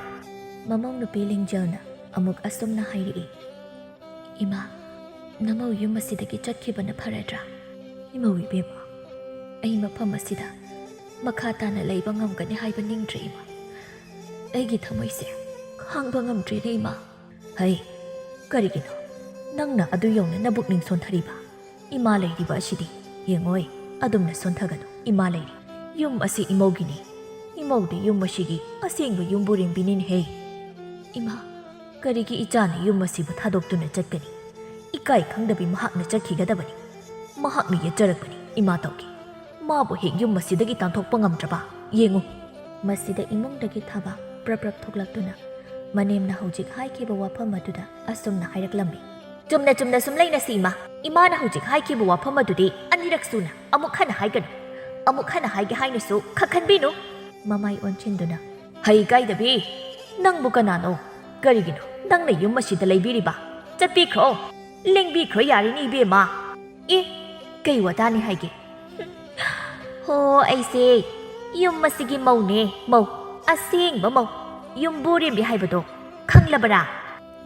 ꯃꯃꯧ ꯅꯨꯄꯤ ꯂꯤꯡꯖꯦꯜꯅ ꯑꯃꯨꯛ ꯑꯁꯨꯝꯅ ꯍꯥꯏꯔꯛꯏ, "ꯏꯃꯥ, ꯅꯃꯧ ꯌꯨꯝ ꯑꯁꯤꯗꯒꯤ ꯆꯠꯈꯤꯕꯅ ꯐꯔꯗ꯭ꯔꯥ?" "ꯏꯃꯧ ꯏꯕꯦꯝꯃ, ꯑꯩ ꯃꯐꯝ ꯑꯁꯤꯗ ꯃꯈꯥ ꯇꯥꯅ ꯂꯩꯕ ꯉꯝꯒꯅꯤ ꯍꯥꯏꯕ ꯅꯤꯡꯗ꯭ꯔꯦ ꯏꯃꯥ꯫ ꯑꯩꯒꯤ ꯊꯃꯣꯏꯁꯦ ꯈꯥꯡꯕ ꯉꯝꯗ꯭ꯔꯦꯅꯦ ꯏꯃꯥ꯫" "ꯍꯩ, ꯀꯔꯤꯒꯤꯅꯣ ꯅꯪꯅ ꯑꯗꯨ ꯌꯧꯅ ꯅꯕꯨꯛꯅꯤꯡ ꯁꯣꯟꯊꯔꯤꯕ? ꯏꯃꯥ ꯂꯩꯔꯤꯕ ꯑꯁꯤꯗꯤ ꯌꯦꯡꯉꯣꯏ, ꯑꯗꯨꯝꯅ ꯁꯣꯟꯊꯒꯅꯨ, ꯏꯃꯥ ꯂꯩꯔꯤ꯫ ꯌꯨꯝ ꯑꯁꯤ ꯏꯃꯧꯒꯤꯅꯤ꯫ ꯏꯃꯧꯗꯤ ꯌꯨꯝ ꯑꯁꯤꯒꯤ ꯑꯁꯦꯡꯕ ꯌꯨꯝꯕꯨꯔꯦꯝꯕꯤꯅꯤꯅꯦꯍꯦ꯫" "ꯏꯃꯥ, ꯀꯔꯤꯒꯤ ꯏꯆꯥꯅ ꯌꯨꯝ ꯑꯁꯤꯕꯨ ꯊꯥꯗꯣꯛꯇꯨꯅ ꯆꯠꯀꯅꯤ? ꯏꯀꯥꯏ ꯈꯪꯗꯕꯤ ꯃꯍꯥꯛꯅ ꯆꯠꯈꯤꯒꯗꯕꯅꯤ꯫ ꯃꯍꯥꯛꯅ ꯌꯦꯠꯆꯔꯛꯄꯅꯤ, ꯏꯃꯥ ꯇꯧꯒꯦ꯫ ꯃꯥꯕꯨ ꯍꯦꯛ ꯌꯨꯝ ꯑꯁꯤꯗꯒꯤ ꯇꯥꯟꯊꯣꯛꯄ ꯉꯝꯗ꯭ꯔꯕ? ꯌꯦꯡꯉꯨ꯫ ꯃꯁꯤꯗ ꯏꯃꯨꯡꯗꯒꯤ ꯊꯕꯥꯛ ꯄ꯭ꯔꯞ ꯄ꯭ꯔꯞ ꯊꯣꯛꯂꯛꯇꯨꯅ ꯃꯅꯦꯝꯅ ꯍꯧꯖꯤꯛ ꯍꯥꯏꯈꯤꯕ ꯋꯥꯐꯝ ꯑꯗꯨꯗ ꯑꯁꯨꯝꯅ ꯍꯥꯏꯔꯛꯂꯝꯃꯤ꯫ "ꯆꯨꯝꯅ ꯆꯨꯝꯅ ꯁꯨꯝ ꯂꯩꯅꯁꯤ, ꯏꯃꯥ꯫ ꯏꯃꯥꯅ ꯍꯧꯖꯤꯛ ꯍꯥꯏꯈꯤꯕ ꯋꯥꯐꯝ ꯑꯗꯨꯗꯤ ꯑꯅꯤꯔꯛ ꯁꯨꯅ ꯑꯃꯨꯛ ꯍꯟꯅ ꯍꯥꯏꯒꯅꯨ꯫ ꯑꯃꯨꯛ ꯍꯟꯅ ꯍꯥꯏꯒꯦ ꯍꯥꯏꯅꯁꯨ ꯈꯛꯈꯟꯕꯤꯅꯨ꯫" ꯃꯃꯥꯏ ꯑꯣꯟꯁꯤꯟꯗꯨꯅ, "ꯍꯩ ꯀꯥꯏꯗꯕꯤ, ꯅꯪꯕꯨ ꯀꯅꯥꯅꯣ? ꯀꯔꯤꯒꯤꯅꯣ ꯅꯪꯅ ꯌꯨꯝ ꯑꯁꯤꯗ ꯂꯩꯕꯤꯔꯤꯕ? ꯆꯠꯄꯤꯈ꯭ꯔꯣ, ꯂꯦꯡꯕꯤꯈ꯭ꯔꯣ ꯌꯥꯔꯤꯅꯤ ꯏꯕꯦꯝꯃ꯫" "ꯑꯦ, ꯀꯩ ꯋꯥꯇꯥꯅꯤ ꯍꯥꯏꯒꯦ?" "ꯍꯣ, ꯑꯩꯁꯦ ꯌꯨꯝ ꯑꯁꯤꯒꯤ ꯃꯧꯅꯦ, ꯃꯧ, ꯑꯁꯦꯡꯕ ꯃꯧ, ꯌꯨꯝꯕꯨꯔꯦꯝꯕꯤ ꯍꯥꯏꯕꯗꯣ, ꯈꯪꯂꯕꯔꯥ?"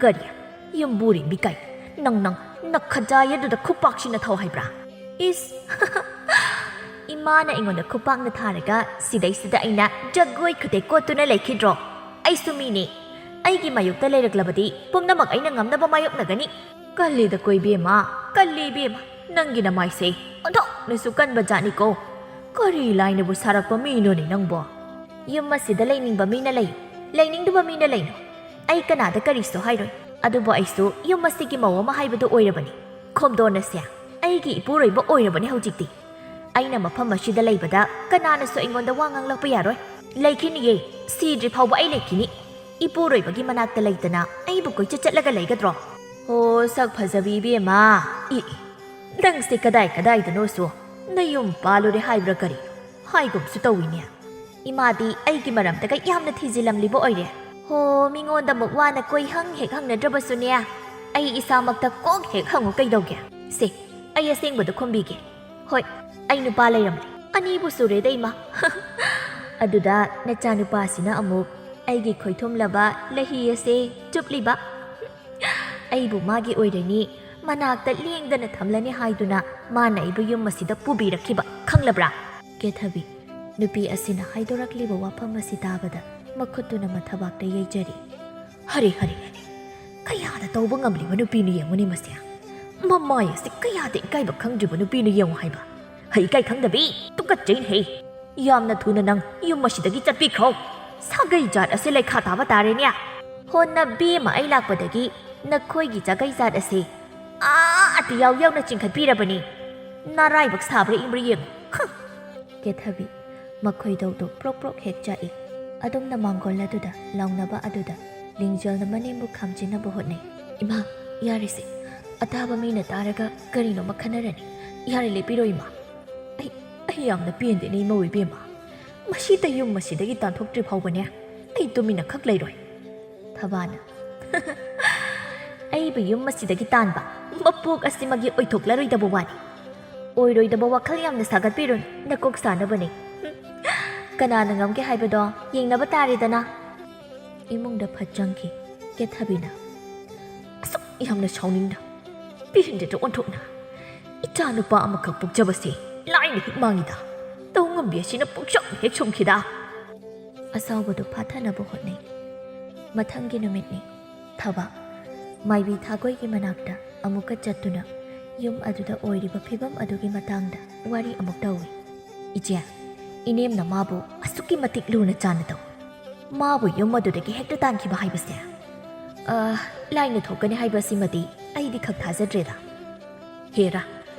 "ꯀꯔꯤ? ꯌꯨꯝꯕꯨꯔꯦꯝꯕꯤ ꯀꯥꯏ? ꯅꯪ, ꯅꯪ, ꯅꯈꯖꯥꯏ ꯑꯗꯨꯗ ꯈꯨꯄꯥꯛꯁꯤꯅ ꯊꯥꯎ ꯍꯥꯏꯕ꯭ꯔꯥ?" "ꯏꯁ, ꯏꯃꯥꯅ ꯑꯩꯉꯣꯟꯗ ꯈꯨꯄꯥꯛꯅ ꯊꯥꯔꯒ ꯁꯤꯗꯩꯁꯤꯗ ꯑꯩꯅ ꯖꯒꯣꯏ ꯈꯨꯗꯩ ꯀꯣꯠꯇꯨꯅ ꯂꯩꯈꯤꯗ꯭ꯔꯣ? ꯑꯩꯁꯨ ꯃꯤꯅꯦ꯫ ꯑꯩꯒꯤ ꯃꯥꯌꯣꯛꯇ ꯂꯩꯔꯛꯂꯕꯗꯤ ꯄꯨꯝꯅꯃꯛ ꯑꯩꯅ ꯉꯝꯅꯕ ꯃꯥꯌꯣꯛꯅꯒꯅꯤ꯫" "ꯀꯜꯂꯤꯗꯀꯣ ꯏꯕꯦꯝꯃ, ꯀꯜꯂꯤ ꯏꯕꯦꯝꯃ꯫ ꯅꯪꯒꯤ ꯅꯃꯥꯏꯁꯦ ꯑꯣꯟꯊꯣꯛꯅꯁꯨ ꯀꯟꯕ ꯖꯥꯠꯅꯤꯀꯣ꯫ ꯀꯔꯤ ꯂꯥꯏꯅꯕꯨ ꯁꯥꯔꯛꯄ ꯃꯤꯅꯣꯅꯦ ꯅꯪꯕꯣ?" "ꯌꯨꯝ ꯑꯁꯤꯗ ꯂꯩꯅꯤꯡꯕ ꯃꯤꯅ ꯂꯩꯌꯨ, ꯂꯩꯅꯤꯡꯗꯕ ꯃꯤꯅ ꯂꯩꯅꯨ꯫ ꯑꯩ ꯀꯅꯥꯗ ꯀꯔꯤꯁꯨ ꯍꯥꯏꯔꯣꯏ꯫ ꯑꯗꯨꯕꯨ ꯑꯩꯁꯨ ꯌꯨꯝ ꯑꯁꯤꯒꯤ ꯃꯧ ꯑꯃ ꯍꯥꯏꯕꯗꯨ ꯑꯣꯏꯔꯕꯅꯤ꯫ ꯈꯣꯝꯗꯣꯟ ꯑꯁꯦ ꯑꯩꯒꯤ ꯏꯄꯨꯔꯣꯏꯕ ꯑꯣꯏꯔꯕꯅꯤ ꯍꯧꯖꯤꯛꯇꯤ꯫ ꯑꯩꯅ ꯃꯐꯝ ꯑꯁꯤꯗ ꯂꯩꯕꯗ ꯀꯅꯥꯅꯁꯨ ꯑꯩꯉꯣꯟꯗ ꯋꯥ ꯉꯥꯡꯂꯛꯄ ꯌꯥꯔꯣꯏ꯫ ꯂꯩꯈꯤꯅꯤꯌꯦ, ꯁꯤꯗ꯭ꯔꯤ ꯐꯥꯎꯕ ꯑꯩ ꯂꯩꯈꯤꯅꯤ꯫ ꯏꯄꯨꯔꯣꯏꯕꯒꯤ ꯃꯅꯥꯛꯇ ꯂꯩꯇꯅ ꯑꯩꯕꯨ ꯀꯣꯏꯆꯠ ꯆꯠꯂꯒ ꯂꯩꯒꯗ꯭ꯔꯣ?" "ꯑꯣ, ꯁꯛ ꯐꯖꯕꯤ ꯏꯕꯦꯝꯃ, ꯏ, ꯏ, ꯅꯪꯁꯦ ꯀꯗꯥꯏ ꯀꯗꯥꯏꯗꯅꯣꯁꯨ ꯅꯌꯨꯝ ꯄꯥꯜꯂꯨꯔꯦ ꯍꯥꯏꯕ꯭ꯔꯥ ꯀꯔꯤ? ꯍꯥꯏꯒꯨꯝꯁꯨ ꯇꯧꯏꯅꯦ꯫ ꯏꯃꯥꯗꯤ ꯑꯩꯒꯤ ꯃꯔꯝꯗꯒ ꯌꯥꯝꯅ ꯊꯤꯖꯤꯜꯂꯝꯂꯤꯕ ꯑꯣꯏꯔꯦ꯫ ꯍꯣ, ꯃꯤꯉꯣꯟꯗ ꯑꯃꯨꯛ ꯋꯥꯅ ꯀꯣꯏ ꯍꯪ ꯍꯦꯛ ꯍꯪꯅꯗ꯭ꯔꯕꯁꯨꯅꯦ, ꯑꯩ ꯏꯁꯥꯃꯛꯇ ꯀꯣꯛ ꯍꯦꯛ ꯍꯪꯉꯨ ꯀꯩꯗꯧꯒꯦ? ꯁꯦ, ꯑꯩ ꯑꯁꯦꯡꯕꯗ ꯈꯨꯝꯕꯤꯒꯦ꯫ ꯍꯣꯏ, ꯑꯩ ꯅꯨꯄꯥ ꯂꯩꯔꯝꯂꯦ꯫ ꯑꯅꯤꯕꯨ ꯁꯨꯔꯦꯗ ꯏꯃꯥ꯫" "ꯑꯗꯨꯗ ꯅꯆꯥꯅꯨꯄꯥꯁꯤꯅ ꯑꯃꯨꯛ ꯑꯩꯒꯤ ꯈꯣꯏꯊꯨꯝꯂꯕ ꯂꯍꯤ ꯑꯁꯦ ꯆꯨꯞꯂꯤꯕ꯫ ꯑꯩꯕꯨ ꯃꯥꯒꯤ ꯑꯣꯏꯔꯅꯤ, ꯃꯅꯥꯛꯇ ꯂꯦꯡꯗꯅ ꯊꯝꯂꯅꯤ ꯍꯥꯏꯗꯨꯅ ꯃꯥꯅ ꯑꯩꯕꯨ ꯌꯨꯝ ꯑꯁꯤꯗ ꯄꯨꯕꯤꯔꯛꯈꯤꯕ, ꯈꯪꯂꯕ꯭ꯔꯥ?" ꯀꯦꯊꯕꯤ, ꯅꯨꯄꯤ ꯑꯁꯤꯅ ꯍꯥꯏꯗꯣꯔꯛꯂꯤꯕ ꯋꯥꯐꯝ ꯑꯁꯤ ꯇꯥꯕꯗ ꯃꯈꯨꯠꯇꯨꯅ ꯃꯊꯕꯥꯛꯇ ꯌꯩꯖꯔꯤ꯫ "ꯍꯔꯦ, ꯍꯔꯦ, ꯍꯔꯦ, ꯀꯌꯥꯗ ꯇꯧꯕ ꯉꯝꯂꯤꯕ ꯅꯨꯄꯤꯅꯣ ꯌꯦꯡꯉꯨꯅꯦ ꯃꯁꯦ꯫ ꯃꯃꯥꯏ ꯑꯁꯤ ꯀꯌꯥꯗ ꯏꯀꯥꯏꯕ ꯈꯪꯗ꯭ꯔꯤꯕ ꯅꯨꯄꯤꯅꯣ ꯌꯦꯡꯉꯨ ꯍꯥꯏꯕ꯫ ꯍꯩ ꯏꯀꯥꯏ ꯈꯪꯗꯕꯤ, ꯇꯨꯀꯠꯆꯩꯅꯦ ꯍꯦ꯫ ꯌꯥꯝꯅ ꯊꯨꯅ ꯅꯪ ꯌꯨꯝ ꯑꯁꯤꯗꯒꯤ ꯆꯠꯄꯤꯈ꯭ꯔꯣ꯫ ꯁꯥꯒꯩ ꯖꯥꯠ ꯑꯁꯤ ꯂꯩꯈꯥ ꯇꯥꯕ ꯇꯥꯔꯦꯅꯦ꯫ ꯍꯣ ꯅꯕꯦꯝꯃ, ꯑꯩ ꯂꯥꯛꯄꯗꯒꯤ ꯅꯈꯣꯏꯒꯤ ꯁꯥꯒꯩ ꯖꯥꯠ ꯑꯁꯤ ꯑꯥ ꯑꯇꯤꯌꯥꯎ ꯌꯧꯅ ꯆꯤꯡꯈꯠꯄꯤꯔꯕꯅꯤ꯫ ꯅꯔꯥꯏꯕꯛ ꯁꯥꯕ꯭ꯔꯥ ꯏꯪꯕ꯭ꯔꯥ ꯌꯦꯡꯉꯨ꯫ ꯍꯨꯝ, ꯀꯦꯊꯕꯤ ꯃꯈꯣꯏꯗꯧꯗꯨ ꯄ꯭ꯔꯣꯛ ꯄ꯭ꯔꯣꯛ ꯍꯦꯛ ꯆꯥꯛꯏ꯫ ꯑꯗꯨꯝꯅ ꯃꯥꯡꯒꯣꯜ ꯑꯗꯨꯗ ꯂꯥꯎꯅꯕ ꯑꯗꯨꯗ ꯂꯤꯡꯖꯦꯜꯅ ꯃꯅꯦꯝꯕꯨ ꯈꯥꯝꯖꯤꯟꯅꯕ ꯍꯣꯠꯅꯩ꯫ "ꯏꯃꯥ, ꯌꯥꯔꯦꯁꯦ, ꯑꯇꯥꯕ ꯃꯤꯅ ꯇꯥꯔꯒ ꯀꯔꯤꯅꯣꯃ ꯈꯟꯅꯔꯅꯤ꯫ ꯌꯥꯔꯦ, ꯂꯦꯞꯄꯤꯔꯣ ꯏꯃꯥ꯫ ꯑꯩ, ꯑꯩ ꯌꯥꯝꯅ ꯄꯦꯟꯗꯦꯅꯦ ꯏꯃꯧ ꯏꯕꯦꯝꯃ꯫ ꯃꯁꯤꯗ ꯌꯨꯝ ꯑꯁꯤꯗꯒꯤ ꯇꯥꯟꯊꯣꯛꯇ꯭ꯔꯤ ꯐꯥꯎꯕꯅꯦ ꯑꯩ ꯇꯨꯃꯤꯟꯅ ꯈꯛ ꯂꯩꯔꯣꯏ꯫" ꯊꯕꯥꯅ, "ꯑꯩꯕꯨ ꯌꯨꯝ ꯑꯁꯤꯗꯒꯤ ꯇꯥꯟꯕ ꯃꯄꯣꯛ ꯑꯁꯤꯃꯒꯤ ꯑꯣꯏꯊꯣꯛꯂꯔꯣꯏꯗꯕ ꯋꯥꯅꯤ꯫ ꯑꯣꯏꯔꯣꯏꯗꯕ ꯋꯥꯈꯜ ꯌꯥꯝꯅ ꯁꯥꯒꯠꯄꯤꯔꯨꯅꯨ, ꯅꯀꯣꯛ ꯁꯥꯅꯕꯅꯤ꯫ ꯀꯅꯥꯅ ꯉꯝꯒꯦ ꯍꯥꯏꯕꯗꯣ ꯌꯦꯡꯅꯕ ꯇꯥꯔꯦꯗꯅ꯫" ꯏꯃꯨꯡꯗ ꯐꯠ ꯆꯪꯈꯤ ꯀꯦꯊꯕꯤꯅ꯫ "ꯑꯁꯨꯛ ꯌꯥꯝꯅ ꯁꯥꯎꯅꯤꯡꯅ ꯄꯦꯟꯗꯦꯗ ꯑꯣꯟꯊꯣꯛꯅ꯫ ꯏꯆꯥ ꯅꯨꯄꯥ ꯑꯃꯈꯛ ꯄꯣꯛꯆꯕꯁꯦ ꯂꯥꯏꯅ ꯍꯦꯛ ꯃꯥꯡꯉꯤꯗ꯫ ꯇꯧ ꯉꯝꯕꯤ ꯑꯁꯤꯅ ꯄꯨꯛꯆꯝ ꯍꯦꯛ ꯁꯨꯝꯈꯤꯗ꯫" ꯑꯁꯥꯎꯕꯗꯨ ꯐꯥꯊꯅꯕ ꯍꯣꯠꯅꯩ꯫ ꯃꯊꯪꯒꯤ ꯅꯨꯃꯤꯠꯅꯤ꯫ ꯊꯕꯥ ꯃꯥꯏꯕꯤ ꯊꯥꯒꯣꯏꯒꯤ ꯃꯅꯥꯛꯇ ꯑꯃꯨꯛꯀ ꯆꯠꯇꯨꯅ ꯌꯨꯝ ꯑꯗꯨꯗ ꯑꯣꯏꯔꯤꯕ ꯐꯤꯕꯝ ꯑꯗꯨꯒꯤ ꯃꯇꯥꯡꯗ ꯋꯥꯔꯤ ꯑꯃꯨꯛ ꯇꯧꯏ꯫ "ꯏꯆꯦ, ꯏꯅꯦꯝꯅ ꯃꯥꯕꯨ ꯑꯁꯨꯛꯀꯤ ꯃꯇꯤꯛ ꯂꯨꯅ ꯆꯥꯟꯅ ꯇꯧ꯫ ꯃꯥꯕꯨ ꯌꯨꯝ ꯑꯗꯨꯗꯒꯤ ꯍꯦꯛꯇ ꯇꯥꯟꯈꯤꯕ ꯍꯥꯏꯕꯁꯦ, ꯑ, ꯂꯥꯏꯅ ꯊꯣꯛꯀꯅꯤ ꯍꯥꯏꯕꯁꯤꯃꯗꯤ ꯑꯩꯗꯤ ꯈꯛ ꯊꯥꯖꯗ꯭ꯔꯦꯗ꯫ ꯍꯦꯔꯥ,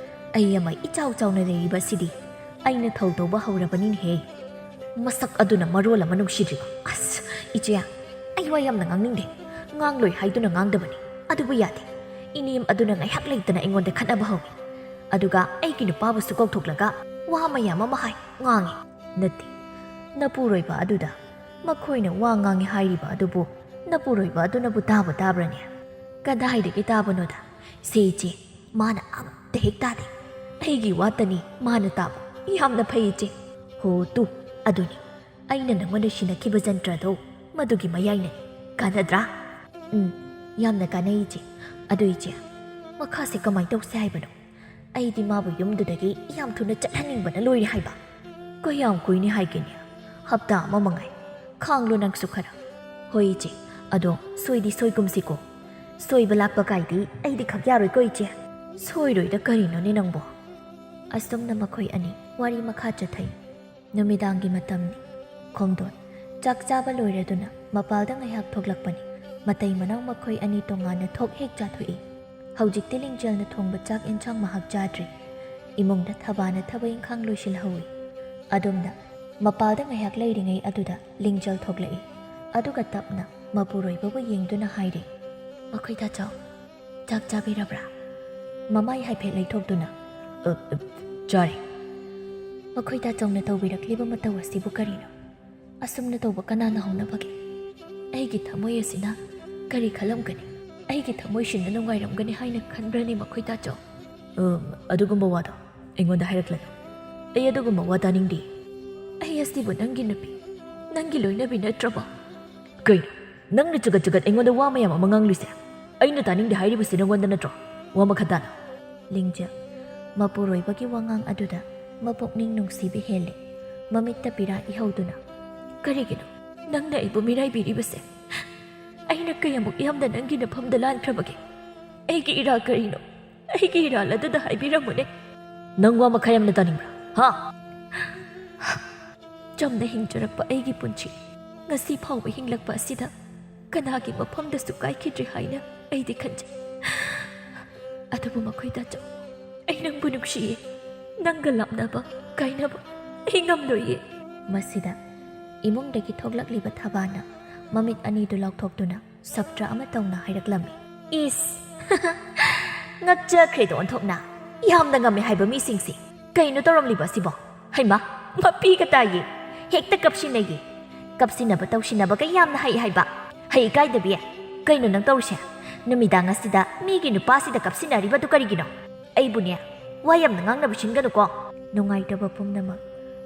ꯑꯩ ꯑꯃ ꯏꯆꯥꯎ ꯆꯥꯎꯅ ꯂꯩꯔꯤꯕ ꯑꯁꯤꯗꯤ ꯑꯩꯅ ꯊꯧ ꯇꯧꯕ ꯍꯧꯔꯕꯅꯤꯅꯦꯍꯦ꯫ ꯃꯁꯛ ꯑꯗꯨꯅ ꯃꯔꯣꯜ ꯑꯃ ꯅꯨꯡꯁꯤꯗ꯭ꯔꯤꯕ꯫ ꯑꯁ, ꯏꯆꯦ, ꯑꯩ ꯋꯥ ꯌꯥꯝꯅ ꯉꯥꯡꯅꯤꯡꯗꯦ꯫ ꯉꯥꯡꯂꯣꯏ ꯍꯥꯏꯗꯨꯅ ꯉꯥꯡꯗꯕꯅꯤ꯫ ꯑꯗꯨꯕꯨ ꯌꯥꯗꯦ꯫ ꯏꯅꯦꯝ ꯑꯗꯨꯅ ꯉꯥꯏꯍꯥꯛ ꯂꯩꯇꯅ ꯑꯩꯉꯣꯟꯗ ꯈꯠꯅꯕ ꯍꯧꯏ꯫ ꯑꯗꯨꯒ ꯑꯩꯒꯤ ꯅꯨꯄꯥꯕꯨꯁꯨ ꯀꯧꯊꯣꯛꯂꯒ ꯋꯥ ꯃꯌꯥꯝ ꯑꯃ ꯍꯥꯏ, ꯉꯥꯡꯉꯤ꯫ ꯅꯠꯇꯦ, ꯅꯄꯨꯔꯣꯏꯕ ꯑꯗꯨꯗ ꯃꯈꯣꯏꯅ ꯋꯥ ꯉꯥꯡꯉꯤ ꯍꯥꯏꯔꯤꯕ ꯑꯗꯨꯕꯨ ꯅꯄꯨꯔꯣꯏꯕ ꯑꯗꯨꯅꯕꯨ ꯇꯥꯕ ꯇꯥꯕ꯭ꯔꯅꯦ? ꯀꯗꯥꯏꯗꯒꯤ ꯇꯥꯕꯅꯣꯗ? ꯁꯦ ꯏꯆꯦ, ꯃꯥꯅ ꯑꯃꯠꯇ ꯍꯦꯛ ꯇꯥꯗꯦ꯫ ꯑꯩꯒꯤ ꯋꯥꯇꯅꯤ ꯃꯥꯅ ꯇꯥꯕ꯫ ꯌꯥꯝꯅ ꯐꯩ ꯏꯆꯦ꯫ ꯍꯣ ꯇꯨ, ꯑꯗꯨꯅꯤ꯫ ꯑꯩꯅ ꯅꯪꯉꯣꯟꯗ ꯁꯤꯟꯅꯈꯤꯕ ꯖꯟꯇ꯭ꯔꯗꯣ ꯃꯗꯨꯒꯤ ꯃꯌꯥꯏꯅꯅꯤ꯫ ꯀꯥꯟꯅꯗ꯭ꯔꯥ? ꯎꯝ, ꯌꯥꯝꯅ ꯀꯥꯟꯅꯩ ꯏꯆꯦ꯫ ꯑꯗꯨ ꯏꯆꯦ, ꯃꯈꯥꯁꯦ ꯀꯃꯥꯏ ꯇꯧꯁꯦ ꯍꯥꯏꯕꯅꯣ? ꯑꯩꯗꯤ ꯃꯥꯕꯨ ꯌꯨꯝꯗꯨꯗꯒꯤ ꯌꯥꯝ ꯊꯨꯅ ꯆꯠꯍꯟꯅꯤꯡꯕꯅ ꯂꯣꯏꯔꯦ ꯍꯥꯏꯕ꯫ ꯀꯌꯥꯝ ꯀꯨꯏꯅꯤ ꯍꯥꯏꯒꯦꯅꯦ? ꯍꯞꯇꯥ ꯑꯃ ꯃꯉꯥꯏ꯫ ꯈꯥꯡꯂꯣ ꯅꯪꯁꯨ ꯈꯔ꯫ ꯍꯣꯏ ꯏꯆꯦ, ꯑꯗꯣ ꯁꯣꯏꯗꯤ ꯁꯣꯏꯒꯨꯝꯁꯤꯀꯣ꯫ ꯁꯣꯏꯕ ꯂꯥꯛꯄ ꯀꯥꯏꯗꯤ ꯑꯩꯗꯤ ꯈꯛ ꯌꯥꯔꯣꯏꯀꯣ ꯏꯆꯦ꯫ ꯁꯣꯏꯔꯣꯏꯗ ꯀꯔꯤꯅꯣꯅꯦ ꯅꯪꯕꯣ? ꯑꯁꯨꯝꯅ ꯃꯈꯣꯏ ꯑꯅꯤ ꯋꯥꯔꯤ ꯃꯈꯥ ꯆꯠꯊꯩ꯫ ꯅꯨꯃꯤꯗꯥꯡꯒꯤ ꯃꯇꯝꯅꯤ꯫ ꯈꯣꯡꯗꯣꯟ ꯆꯥꯛ ꯆꯥꯕ ꯂꯣꯏꯔꯗꯨꯅ ꯃꯄꯥꯜꯗ ꯉꯥꯏꯍꯥꯛ ꯊꯣꯛꯂꯛꯄꯅꯤ꯫ ꯃꯇꯩ ꯃꯅꯥꯎ ꯃꯈꯣꯏ ꯑꯅꯤ ꯇꯣꯉꯥꯟꯅ ꯊꯣꯛ ꯍꯦꯛ ꯆꯥꯊꯣꯛꯏ꯫ ꯍꯧꯖꯤꯛꯇꯤ ꯂꯤꯡꯖꯦꯜꯅ ꯊꯣꯡꯕ ꯆꯥꯛ ꯏꯟꯁꯥꯡ ꯃꯍꯥꯛ ꯆꯥꯗ꯭ꯔꯤ꯫ ꯏꯃꯨꯡꯗ ꯊꯕꯥꯅ ꯊꯕꯛ ꯏꯪꯈꯥꯡ ꯂꯣꯏꯁꯤꯜꯍꯧꯏ꯫ ꯑꯗꯨꯝꯅ ꯃꯄꯥꯜꯗ ꯉꯥꯏꯍꯥꯛ ꯂꯩꯔꯤꯉꯩ ꯑꯗꯨꯗ ꯂꯤꯡꯖꯦꯜ ꯊꯣꯛꯂꯛꯏ꯫ ꯑꯗꯨꯒ ꯇꯞꯅ ꯃꯄꯨꯔꯣꯏꯕꯕꯨ ꯌꯦꯡꯗꯨꯅ ꯍꯥꯏꯔꯤ, "ꯃꯈꯣꯏ ꯇꯥꯆꯧ, ꯆꯥꯛ ꯆꯥꯕꯤꯔꯕ꯭ꯔꯥ?" ꯃꯃꯥꯏ ꯍꯥꯏꯐꯦꯠ ꯂꯩꯊꯣꯛꯇꯨꯅ, "ꯑ, ꯑ, ꯆꯥꯔꯦ꯫" "ꯃꯈꯣꯏ ꯇꯥꯆꯧꯅ ꯇꯧꯕꯤꯔꯛꯂꯤꯕ ꯃꯇꯧ ꯑꯁꯤꯕꯨ ꯀꯔꯤꯅꯣ? ꯑꯁꯨꯝꯅ ꯇꯧꯕ ꯀꯅꯥꯅ ꯍꯧꯅꯕꯒꯦ? ꯑꯩꯒꯤ ꯊꯃꯣꯏ ꯑꯁꯤꯅ ꯀꯔꯤ ꯈꯜꯂꯝꯒꯅꯤ? ꯑꯩꯒꯤ ꯊꯃꯣꯏꯁꯤꯅ ꯅꯨꯡꯉꯥꯏꯔꯝꯒꯅꯤ ꯍꯥꯏꯅ ꯈꯟꯕ꯭ꯔꯅꯦ ꯃꯈꯣꯏ ꯇꯥꯆꯧ?" "ꯑ, ꯑꯗꯨꯒꯨꯝꯕ ꯋꯥꯗꯣ ꯑꯩꯉꯣꯟꯗ ꯍꯥꯏꯔꯛꯂꯅꯨ꯫ ꯑꯩ ꯑꯗꯨꯒꯨꯝꯕ ꯋꯥ ꯇꯥꯅꯤꯡꯗꯦ꯫" "ꯑꯩ ꯑꯁꯤꯕꯨ ꯅꯪꯒꯤ ꯅꯨꯄꯤ, ꯅꯪꯒꯤ ꯂꯣꯏꯅꯕꯤ ꯅꯠꯇ꯭ꯔꯕꯣ?" "ꯀꯩꯅꯣ? ꯅꯪꯅ ꯆꯒꯠ ꯆꯒꯠ ꯑꯩꯉꯣꯟꯗ ꯋꯥ ꯃꯌꯥꯝ ꯑꯃ ꯉꯥꯡꯂꯤꯁꯦ? ꯑꯩꯅ ꯇꯥꯅꯤꯡꯗꯦ ꯍꯥꯏꯔꯤꯕꯁꯤ ꯅꯪꯉꯣꯟꯗ ꯅꯠꯇ꯭ꯔꯣ? ꯋꯥ ꯃꯈꯥ ꯇꯥꯅ꯫" ꯂꯤꯡꯖꯦꯜ ꯃꯄꯨꯔꯣꯏꯕꯒꯤ ꯋꯥꯉꯥꯡ ꯑꯗꯨꯗ ꯃꯄꯨꯛꯅꯤꯡ ꯅꯨꯡꯁꯤꯕ ꯍꯦꯜꯂꯦ꯫ ꯃꯃꯤꯠꯇ ꯄꯤꯔꯥ ꯏꯍꯧꯗꯨꯅ, "ꯀꯔꯤꯒꯤꯅꯣ ꯅꯪꯅ ꯑꯩꯕꯨ ꯃꯤꯔꯥꯏꯕꯤꯔꯤꯕꯁꯦ? ꯑꯩꯅ ꯀꯌꯥꯃꯨꯛ ꯌꯥꯝꯅ ꯅꯪꯒꯤ ꯅꯐꯝꯗ ꯂꯥꯟꯈ꯭ꯔꯕꯒꯦ? ꯑꯩꯒꯤ ꯏꯔꯥ ꯀꯔꯤꯅꯣ? ꯑꯩꯒꯤ ꯏꯔꯥꯜ ꯑꯗꯨꯗ ꯍꯥꯏꯕꯤꯔꯝꯃꯨꯅꯦ꯫" "ꯅꯪ ꯋꯥ ꯃꯈꯥ ꯌꯥꯝꯅ ꯇꯥꯅꯤꯡꯕ꯭ꯔꯥ? ꯍꯥ?" "ꯆꯝꯅ ꯍꯤꯡꯖꯔꯛꯄ ꯑꯩꯒꯤ ꯄꯨꯟꯁꯤ, ꯉꯁꯤ ꯐꯥꯎꯕ ꯍꯤꯡꯂꯛꯄ ꯑꯁꯤꯗ ꯀꯅꯥꯒꯤ ꯃꯐꯝꯗꯁꯨ ꯀꯥꯏꯈꯤꯗ꯭ꯔꯤ ꯍꯥꯏꯅ ꯑꯩꯗꯤ ꯈꯟꯖꯩ꯫ ꯑꯗꯨꯕꯨ ꯃꯈꯣꯏ ꯇꯥꯆꯧ, ꯑꯩ ꯅꯪꯕꯨ ꯅꯨꯡꯁꯤꯌꯦ꯫ ꯅꯪꯒ ꯂꯥꯞꯅꯕ, ꯀꯥꯏꯅꯕ ꯑꯩ ꯉꯝꯂꯣꯏꯌꯦ꯫" ꯃꯁꯤꯗ ꯏꯃꯨꯡꯗꯒꯤ ꯊꯣꯛꯂꯛꯂꯤꯕ ꯊꯕꯥꯅ ꯃꯃꯤꯠ ꯑꯅꯤꯗꯨ ꯂꯥꯎꯊꯣꯛꯇꯨꯅ ꯁꯞꯇ꯭ꯔ ꯑꯃ ꯇꯧꯅ ꯍꯥꯏꯔꯛꯂꯝꯃꯤ꯫ "ꯏꯁ! ꯉꯛꯆꯈ꯭ꯔꯦꯗ ꯑꯣꯟꯊꯣꯛꯅ꯫ ꯌꯥꯝꯅ ꯉꯝꯃꯦ ꯍꯥꯏꯕ ꯃꯤꯁꯤꯡꯁꯤ꯫ ꯀꯩꯅꯣ ꯇꯧꯔꯝꯂꯤꯕ ꯑꯁꯤꯕꯣ? ꯍꯩꯃꯥ, ꯃꯄꯤꯒ ꯇꯥꯏꯌꯦ꯫ ꯍꯦꯛꯇ ꯀꯞꯁꯤꯟꯅꯩꯌꯦ꯫ ꯀꯞꯁꯤꯟꯅꯕ ꯇꯧꯁꯤꯟꯅꯕꯒ ꯌꯥꯝꯅ ꯍꯩ ꯍꯥꯏꯕ꯫ ꯍꯩ ꯏꯀꯥꯏꯗꯕꯤ, ꯀꯩꯅꯣ ꯅꯪ ꯇꯧꯔꯤꯁꯦ? ꯅꯨꯃꯤꯗꯥꯡ ꯑꯁꯤꯗ ꯃꯤꯒꯤ ꯅꯨꯄꯥꯁꯤꯗ ꯀꯞꯁꯤꯟꯅꯔꯤꯕꯗꯨ ꯀꯔꯤꯒꯤꯅꯣ? ꯑꯩꯕꯨꯅꯦ, ꯋꯥ ꯌꯥꯝꯅ ꯉꯥꯡꯅꯕ ꯁꯤꯟꯒꯅꯨꯀꯣ꯫" ꯅꯨꯡꯉꯥꯏꯇꯕ ꯄꯨꯝꯅꯃꯛ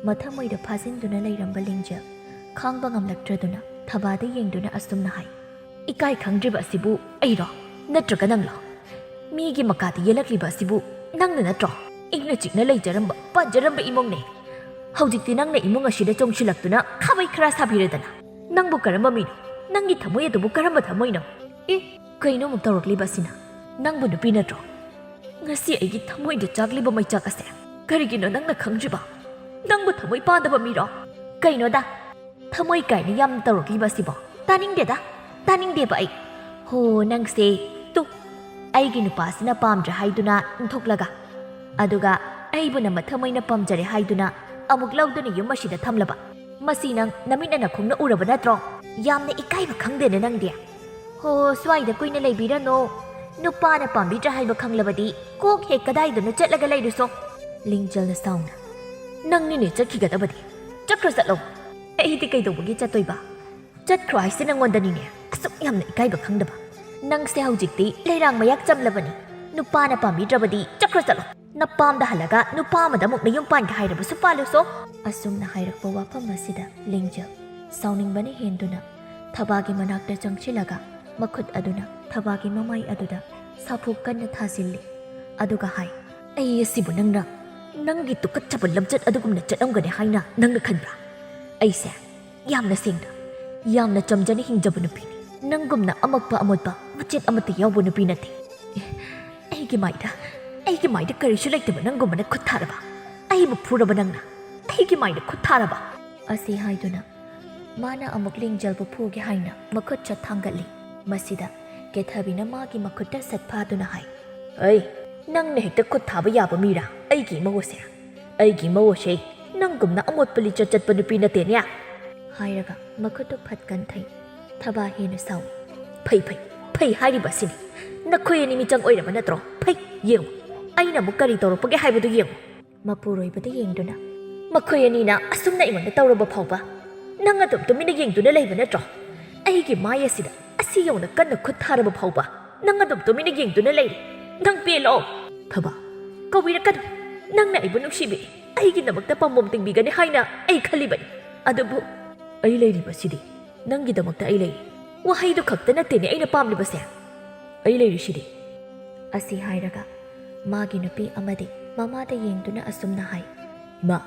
ꯃꯊꯃꯣꯏꯗ ꯐꯥꯖꯤꯟꯗꯨꯅ ꯂꯩꯔꯝꯕ ꯂꯤꯡꯖꯦꯜ ꯈꯥꯡꯕ ꯉꯝꯂꯛꯇ꯭ꯔꯗꯨꯅ ꯊꯕꯥꯗ ꯌꯦꯡꯗꯨꯅ ꯑꯁꯨꯝꯅ ꯍꯥꯏ, "ꯏꯀꯥꯏ ꯈꯪꯗ꯭ꯔꯤꯕ ꯑꯁꯤꯕꯨ ꯑꯩꯔꯣ? ꯅꯠꯇ꯭ꯔꯒ ꯅꯪꯂꯣ? ꯃꯤꯒꯤ ꯃꯀꯥꯗ ꯌꯦꯜꯂꯛꯂꯤꯕ ꯑꯁꯤꯕꯨ ꯅꯪꯅ ꯅꯠꯇ꯭ꯔꯣ? ꯏꯪꯅ ꯆꯤꯛꯅ ꯂꯩꯖꯔꯝꯕ, ꯄꯥꯟꯖꯔꯝꯕ ꯏꯃꯨꯡꯅꯦ꯫ ꯍꯧꯖꯤꯛꯇꯤ ꯅꯪꯅ ꯏꯃꯨꯡ ꯑꯁꯤꯗ ꯆꯣꯡꯁꯤꯜꯂꯛꯇꯨꯅ ꯈꯥꯕꯩ ꯈꯔ ꯁꯥꯕꯤꯔꯗꯅ꯫ ꯅꯪꯕꯨ ꯀꯔꯝꯕ ꯃꯤꯅꯣ? ꯅꯪꯒꯤ ꯊꯃꯣꯏ ꯑꯗꯨꯕꯨ ꯀꯔꯝꯕ ꯊꯃꯣꯏꯅꯣ? ꯑꯦ, ꯀꯩꯅꯣ ꯑꯃꯨꯛ ꯇꯧꯔꯛꯂꯤꯕ ꯑꯁꯤꯅ? ꯅꯪꯕꯨ ꯅꯨꯄꯤ ꯅꯠꯇ꯭ꯔꯣ? ꯉꯁꯤ ꯑꯩꯒꯤ ꯊꯃꯣꯏꯗ ꯆꯥꯛꯂꯤꯕ ꯃꯩꯆꯥꯛ ꯑꯁꯦ ꯀꯔꯤꯒꯤꯅꯣ ꯅꯪꯅ ꯈꯪꯗ꯭ꯔꯤꯕ? ꯅꯪꯕꯨ ꯊꯃꯣꯏ ꯄꯥꯟꯗꯕ ꯃꯤꯔꯣ? ꯀꯩꯅꯣꯗ, ꯊꯃꯣꯏ ꯀꯥꯏꯅ ꯌꯥꯝꯅ ꯇꯧꯔꯛꯂꯤꯕ ꯑꯁꯤꯕꯣ? ꯇꯥꯅꯤꯡꯗꯦꯗ, ꯇꯥꯅꯤꯡꯗꯦꯕ ꯑꯩ꯫ ꯍꯣ, ꯅꯪꯁꯦ, ꯇꯨ, ꯑꯩꯒꯤ ꯅꯨꯄꯥꯁꯤꯅ ꯄꯥꯝꯗ꯭ꯔꯦ ꯍꯥꯏꯗꯨꯅ ꯏꯟꯊꯣꯛꯂꯒ, ꯑꯗꯨꯒ ꯑꯩꯕꯨꯅ ꯃꯊꯃꯣꯏꯅ ꯄꯥꯝꯖꯔꯦ ꯍꯥꯏꯗꯨꯅ ꯑꯃꯨꯛ ꯂꯧꯗꯨꯅ ꯌꯨꯝ ꯑꯁꯤꯗ ꯊꯝꯂꯕ꯫ ꯃꯁꯤ ꯅꯪ ꯅꯃꯤꯠꯅ ꯅꯈꯣꯡꯅ ꯎꯔꯕ ꯅꯠꯇ꯭ꯔꯣ? ꯌꯥꯝꯅ ꯏꯀꯥꯏꯕ ꯈꯪꯗꯦꯅꯦ ꯅꯪꯗꯤ꯫ ꯍꯣ, ꯁ꯭ꯋꯥꯏꯗ ꯀꯨꯏꯅ ꯂꯩꯕꯤꯔꯅꯨ꯫ ꯅꯨꯄꯥꯅ ꯄꯥꯝꯕꯤꯗ꯭ꯔꯥ ꯍꯥꯏꯕ ꯈꯪꯂꯕꯗꯤ ꯀꯣꯛ ꯍꯦꯛ ꯀꯗꯥꯏꯗꯅꯣ ꯆꯠꯂꯒ ꯂꯩꯔꯨꯁꯣ꯫ ꯂꯤꯡꯖꯦꯜꯅ ꯁꯥꯎꯅ, "ꯅꯪꯅꯤꯅꯦ ꯆꯠꯈꯤꯒꯗꯕꯗꯤ꯫ ꯆꯠꯈ꯭ꯔꯣ ꯆꯠꯂꯣ꯫ ꯑꯩꯗꯤ ꯀꯩꯗꯧꯕꯒꯤ ꯆꯠꯇꯣꯏꯕ? ꯆꯠꯈ꯭ꯔꯣ ꯍꯥꯏꯁꯦ ꯅꯪꯉꯣꯟꯗꯅꯤꯅꯦ꯫ ꯑꯁꯨꯛ ꯌꯥꯝꯅ ꯏꯀꯥꯏꯕ ꯈꯪꯗꯕ꯫ ꯅꯪꯁꯦ ꯍꯧꯖꯤꯛꯇꯤ ꯂꯩꯔꯥꯡ ꯃꯌꯥꯛ ꯆꯝꯂꯕꯅꯤ꯫ ꯅꯨꯄꯥꯅ ꯄꯥꯝꯕꯤꯗ꯭ꯔꯕꯗꯤ ꯆꯠꯈ꯭ꯔꯣ ꯆꯠꯂꯣ꯫ ꯅꯄꯥꯝꯗ ꯍꯜꯂꯒ ꯅꯨꯄꯥ ꯑꯃꯗ ꯑꯃꯨꯛ ꯅꯌꯨꯝ ꯄꯥꯟꯒꯦ ꯍꯥꯏꯔꯕꯁꯨ ꯄꯥꯜꯂꯨꯁꯣ꯫" ꯑꯁꯨꯝꯅ ꯍꯥꯏꯔꯛꯄ ꯋꯥꯐꯝ ꯑꯁꯤꯗ ꯂꯤꯡꯖꯦꯜ ꯁꯥꯎꯅꯤꯡꯕꯅ ꯍꯦꯟꯗꯨꯅ ꯊꯕꯥꯒꯤ ꯃꯅꯥꯛꯇ ꯆꯪꯁꯤꯜꯂꯒ ꯃꯈꯨꯠ ꯑꯗꯨꯅ ꯊꯕꯥꯒꯤ ꯃꯃꯥꯏ ꯑꯗꯨꯗ ꯁꯥꯐꯨ ꯀꯟꯅ ꯊꯥꯖꯤꯜꯂꯤ꯫ ꯑꯗꯨꯒ ꯍꯥꯏ, "ꯑꯩ ꯑꯁꯤꯕꯨ ꯅꯪꯅ ꯅꯪꯒꯤ ꯇꯨꯀꯠꯆꯕ ꯂꯝꯆꯠ ꯑꯗꯨꯒꯨꯝꯅ ꯆꯠꯂꯝꯒꯅꯤ ꯍꯥꯏꯅ ꯅꯪꯅ ꯈꯟꯕ꯭ꯔꯥ? ꯑꯩꯁꯦ ꯌꯥꯝꯅ ꯁꯦꯡꯅ, ꯌꯥꯝꯅ ꯆꯝꯖꯅ ꯍꯤꯡꯖꯕ ꯅꯨꯄꯤꯅꯤ꯫ ꯅꯪꯒꯨꯝꯅ ꯑꯃꯛꯄ ꯑꯃꯣꯠꯄ ꯃꯆꯦꯠ ꯑꯃꯠꯇ ꯌꯥꯎꯕ ꯅꯨꯄꯤ ꯅꯠꯇꯦ꯫ ꯑꯦ, ꯑꯩꯒꯤ ꯃꯥꯏꯗ, ꯑꯩꯒꯤ ꯃꯥꯏꯗ ꯀꯔꯤꯁꯨ ꯂꯩꯇꯕ ꯅꯪꯒꯨꯝꯕꯅ ꯈꯨꯠ ꯊꯥꯔꯕ? ꯑꯩꯕꯨ ꯐꯨꯔꯕ ꯅꯪꯅ? ꯑꯩꯒꯤ ꯃꯥꯏꯗ ꯈꯨꯠ ꯊꯥꯔꯕ?" ꯑꯁꯤ ꯍꯥꯏꯗꯨꯅ ꯃꯥꯅ ꯑꯃꯨꯛ ꯂꯤꯡꯖꯦꯜꯕꯨ ꯐꯨꯒꯦ ꯍꯥꯏꯅ ꯃꯈꯨꯠ ꯆꯠ ꯊꯥꯡꯒꯠꯂꯤ꯫ ꯃꯁꯤꯗ ꯀꯦꯊꯕꯤꯅ ꯃꯥꯒꯤ ꯃꯈꯨꯠꯇ ꯁꯠ ꯐꯥꯗꯨꯅ ꯍꯥꯏ, "ꯑꯩ, ꯅꯪꯅ ꯍꯦꯛꯇ ꯈꯨꯠ ꯊꯥꯕ ꯌꯥꯕ ꯃꯤꯔꯥ? ꯑꯩꯒꯤ ꯏꯃꯧ ꯑꯁꯦ, ꯑꯩꯒꯤ ꯏꯃꯧ ꯑꯁꯦ ꯅꯪꯒꯨꯝꯅ ꯑꯃꯣꯠꯄ ꯂꯤꯆꯠ ꯆꯠꯄ ꯅꯨꯄꯤ ꯅꯠꯇꯦꯅꯦ!" ꯍꯥꯏꯔꯒ ꯃꯈꯨꯠꯇꯨ ꯐꯠ ꯀꯟꯊꯩ꯫ ꯊꯕꯥ ꯍꯦꯟꯅ ꯁꯥꯎꯏ꯫ "ꯐꯩ, ꯐꯩ, ꯐꯩ ꯍꯥꯏꯔꯤꯕ ꯑꯁꯤꯅꯤ꯫ ꯅꯈꯣꯏ ꯑꯅꯤ ꯃꯤꯆꯪ ꯑꯣꯏꯔꯕ ꯅꯠꯇ꯭ꯔꯣ? ꯐꯩ, ꯌꯦꯡꯉꯨ꯫ ꯑꯩꯅ ꯑꯃꯨꯛ ꯀꯔꯤ ꯇꯧꯔꯛꯄꯒꯦ ꯍꯥꯏꯕꯗꯨ ꯌꯦꯡꯉꯨ꯫" ꯃꯄꯨꯔꯣꯏꯕꯗ ꯌꯦꯡꯗꯨꯅ, "ꯃꯈꯣꯏ ꯑꯅꯤꯅ ꯑꯁꯨꯝꯅ ꯑꯩꯉꯣꯟꯗ ꯇꯧꯔꯕ ꯐꯥꯎꯕ ꯅꯪ ꯑꯗꯨꯝ ꯇꯨꯃꯤꯟꯅ ꯌꯦꯡꯗꯨꯅ ꯂꯩꯕ ꯅꯠꯇ꯭ꯔꯣ? ꯑꯩꯒꯤ ꯃꯥꯏ ꯑꯁꯤꯗ ꯑꯁꯤ ꯌꯧꯅ ꯀꯟꯅ ꯈꯨꯠ ꯊꯥꯔꯕ ꯐꯥꯎꯕ ꯅꯪ ꯑꯗꯨꯝ ꯇꯨꯃꯤꯟꯅ ꯌꯦꯡꯗꯨꯅ ꯂꯩꯔꯤ꯫ ꯅꯪ ꯄꯦꯜꯂꯣ!" "ꯊꯕꯥ, ꯀꯧꯕꯤꯔꯛꯀꯅꯨ꯫ ꯅꯪꯅ ꯑꯩꯕꯨ ꯅꯨꯡꯁꯤꯕꯤꯔꯤ, ꯑꯩꯒꯤꯗꯃꯛꯇ ꯄꯥꯝꯕꯣꯝ ꯇꯤꯡꯕꯤꯒꯅꯤ ꯍꯥꯏꯅ ꯑꯩ ꯈꯜꯂꯤꯕꯅꯤ꯫ ꯑꯗꯨꯕꯨ ꯑꯩ ꯂꯩꯔꯤꯕꯁꯤꯗꯤ ꯅꯪꯒꯤꯗꯃꯛꯇ ꯑꯩ ꯂꯩꯔꯤ꯫ ꯋꯥꯍꯩꯗꯨ ꯈꯛꯇ ꯅꯠꯇꯦꯅꯦ ꯑꯩꯅ ꯄꯥꯝꯂꯤꯕꯁꯦ꯫ ꯑꯩ ꯂꯩꯔꯤꯁꯤꯗꯤ꯫" ꯑꯁꯤ ꯍꯥꯏꯔꯒ ꯃꯥꯒꯤ ꯅꯨꯄꯤ ꯑꯃꯗꯤ ꯃꯃꯥꯗ ꯌꯦꯡꯗꯨꯅ ꯑꯁꯨꯝꯅ ꯍꯥꯏ, "ꯏꯃꯥ,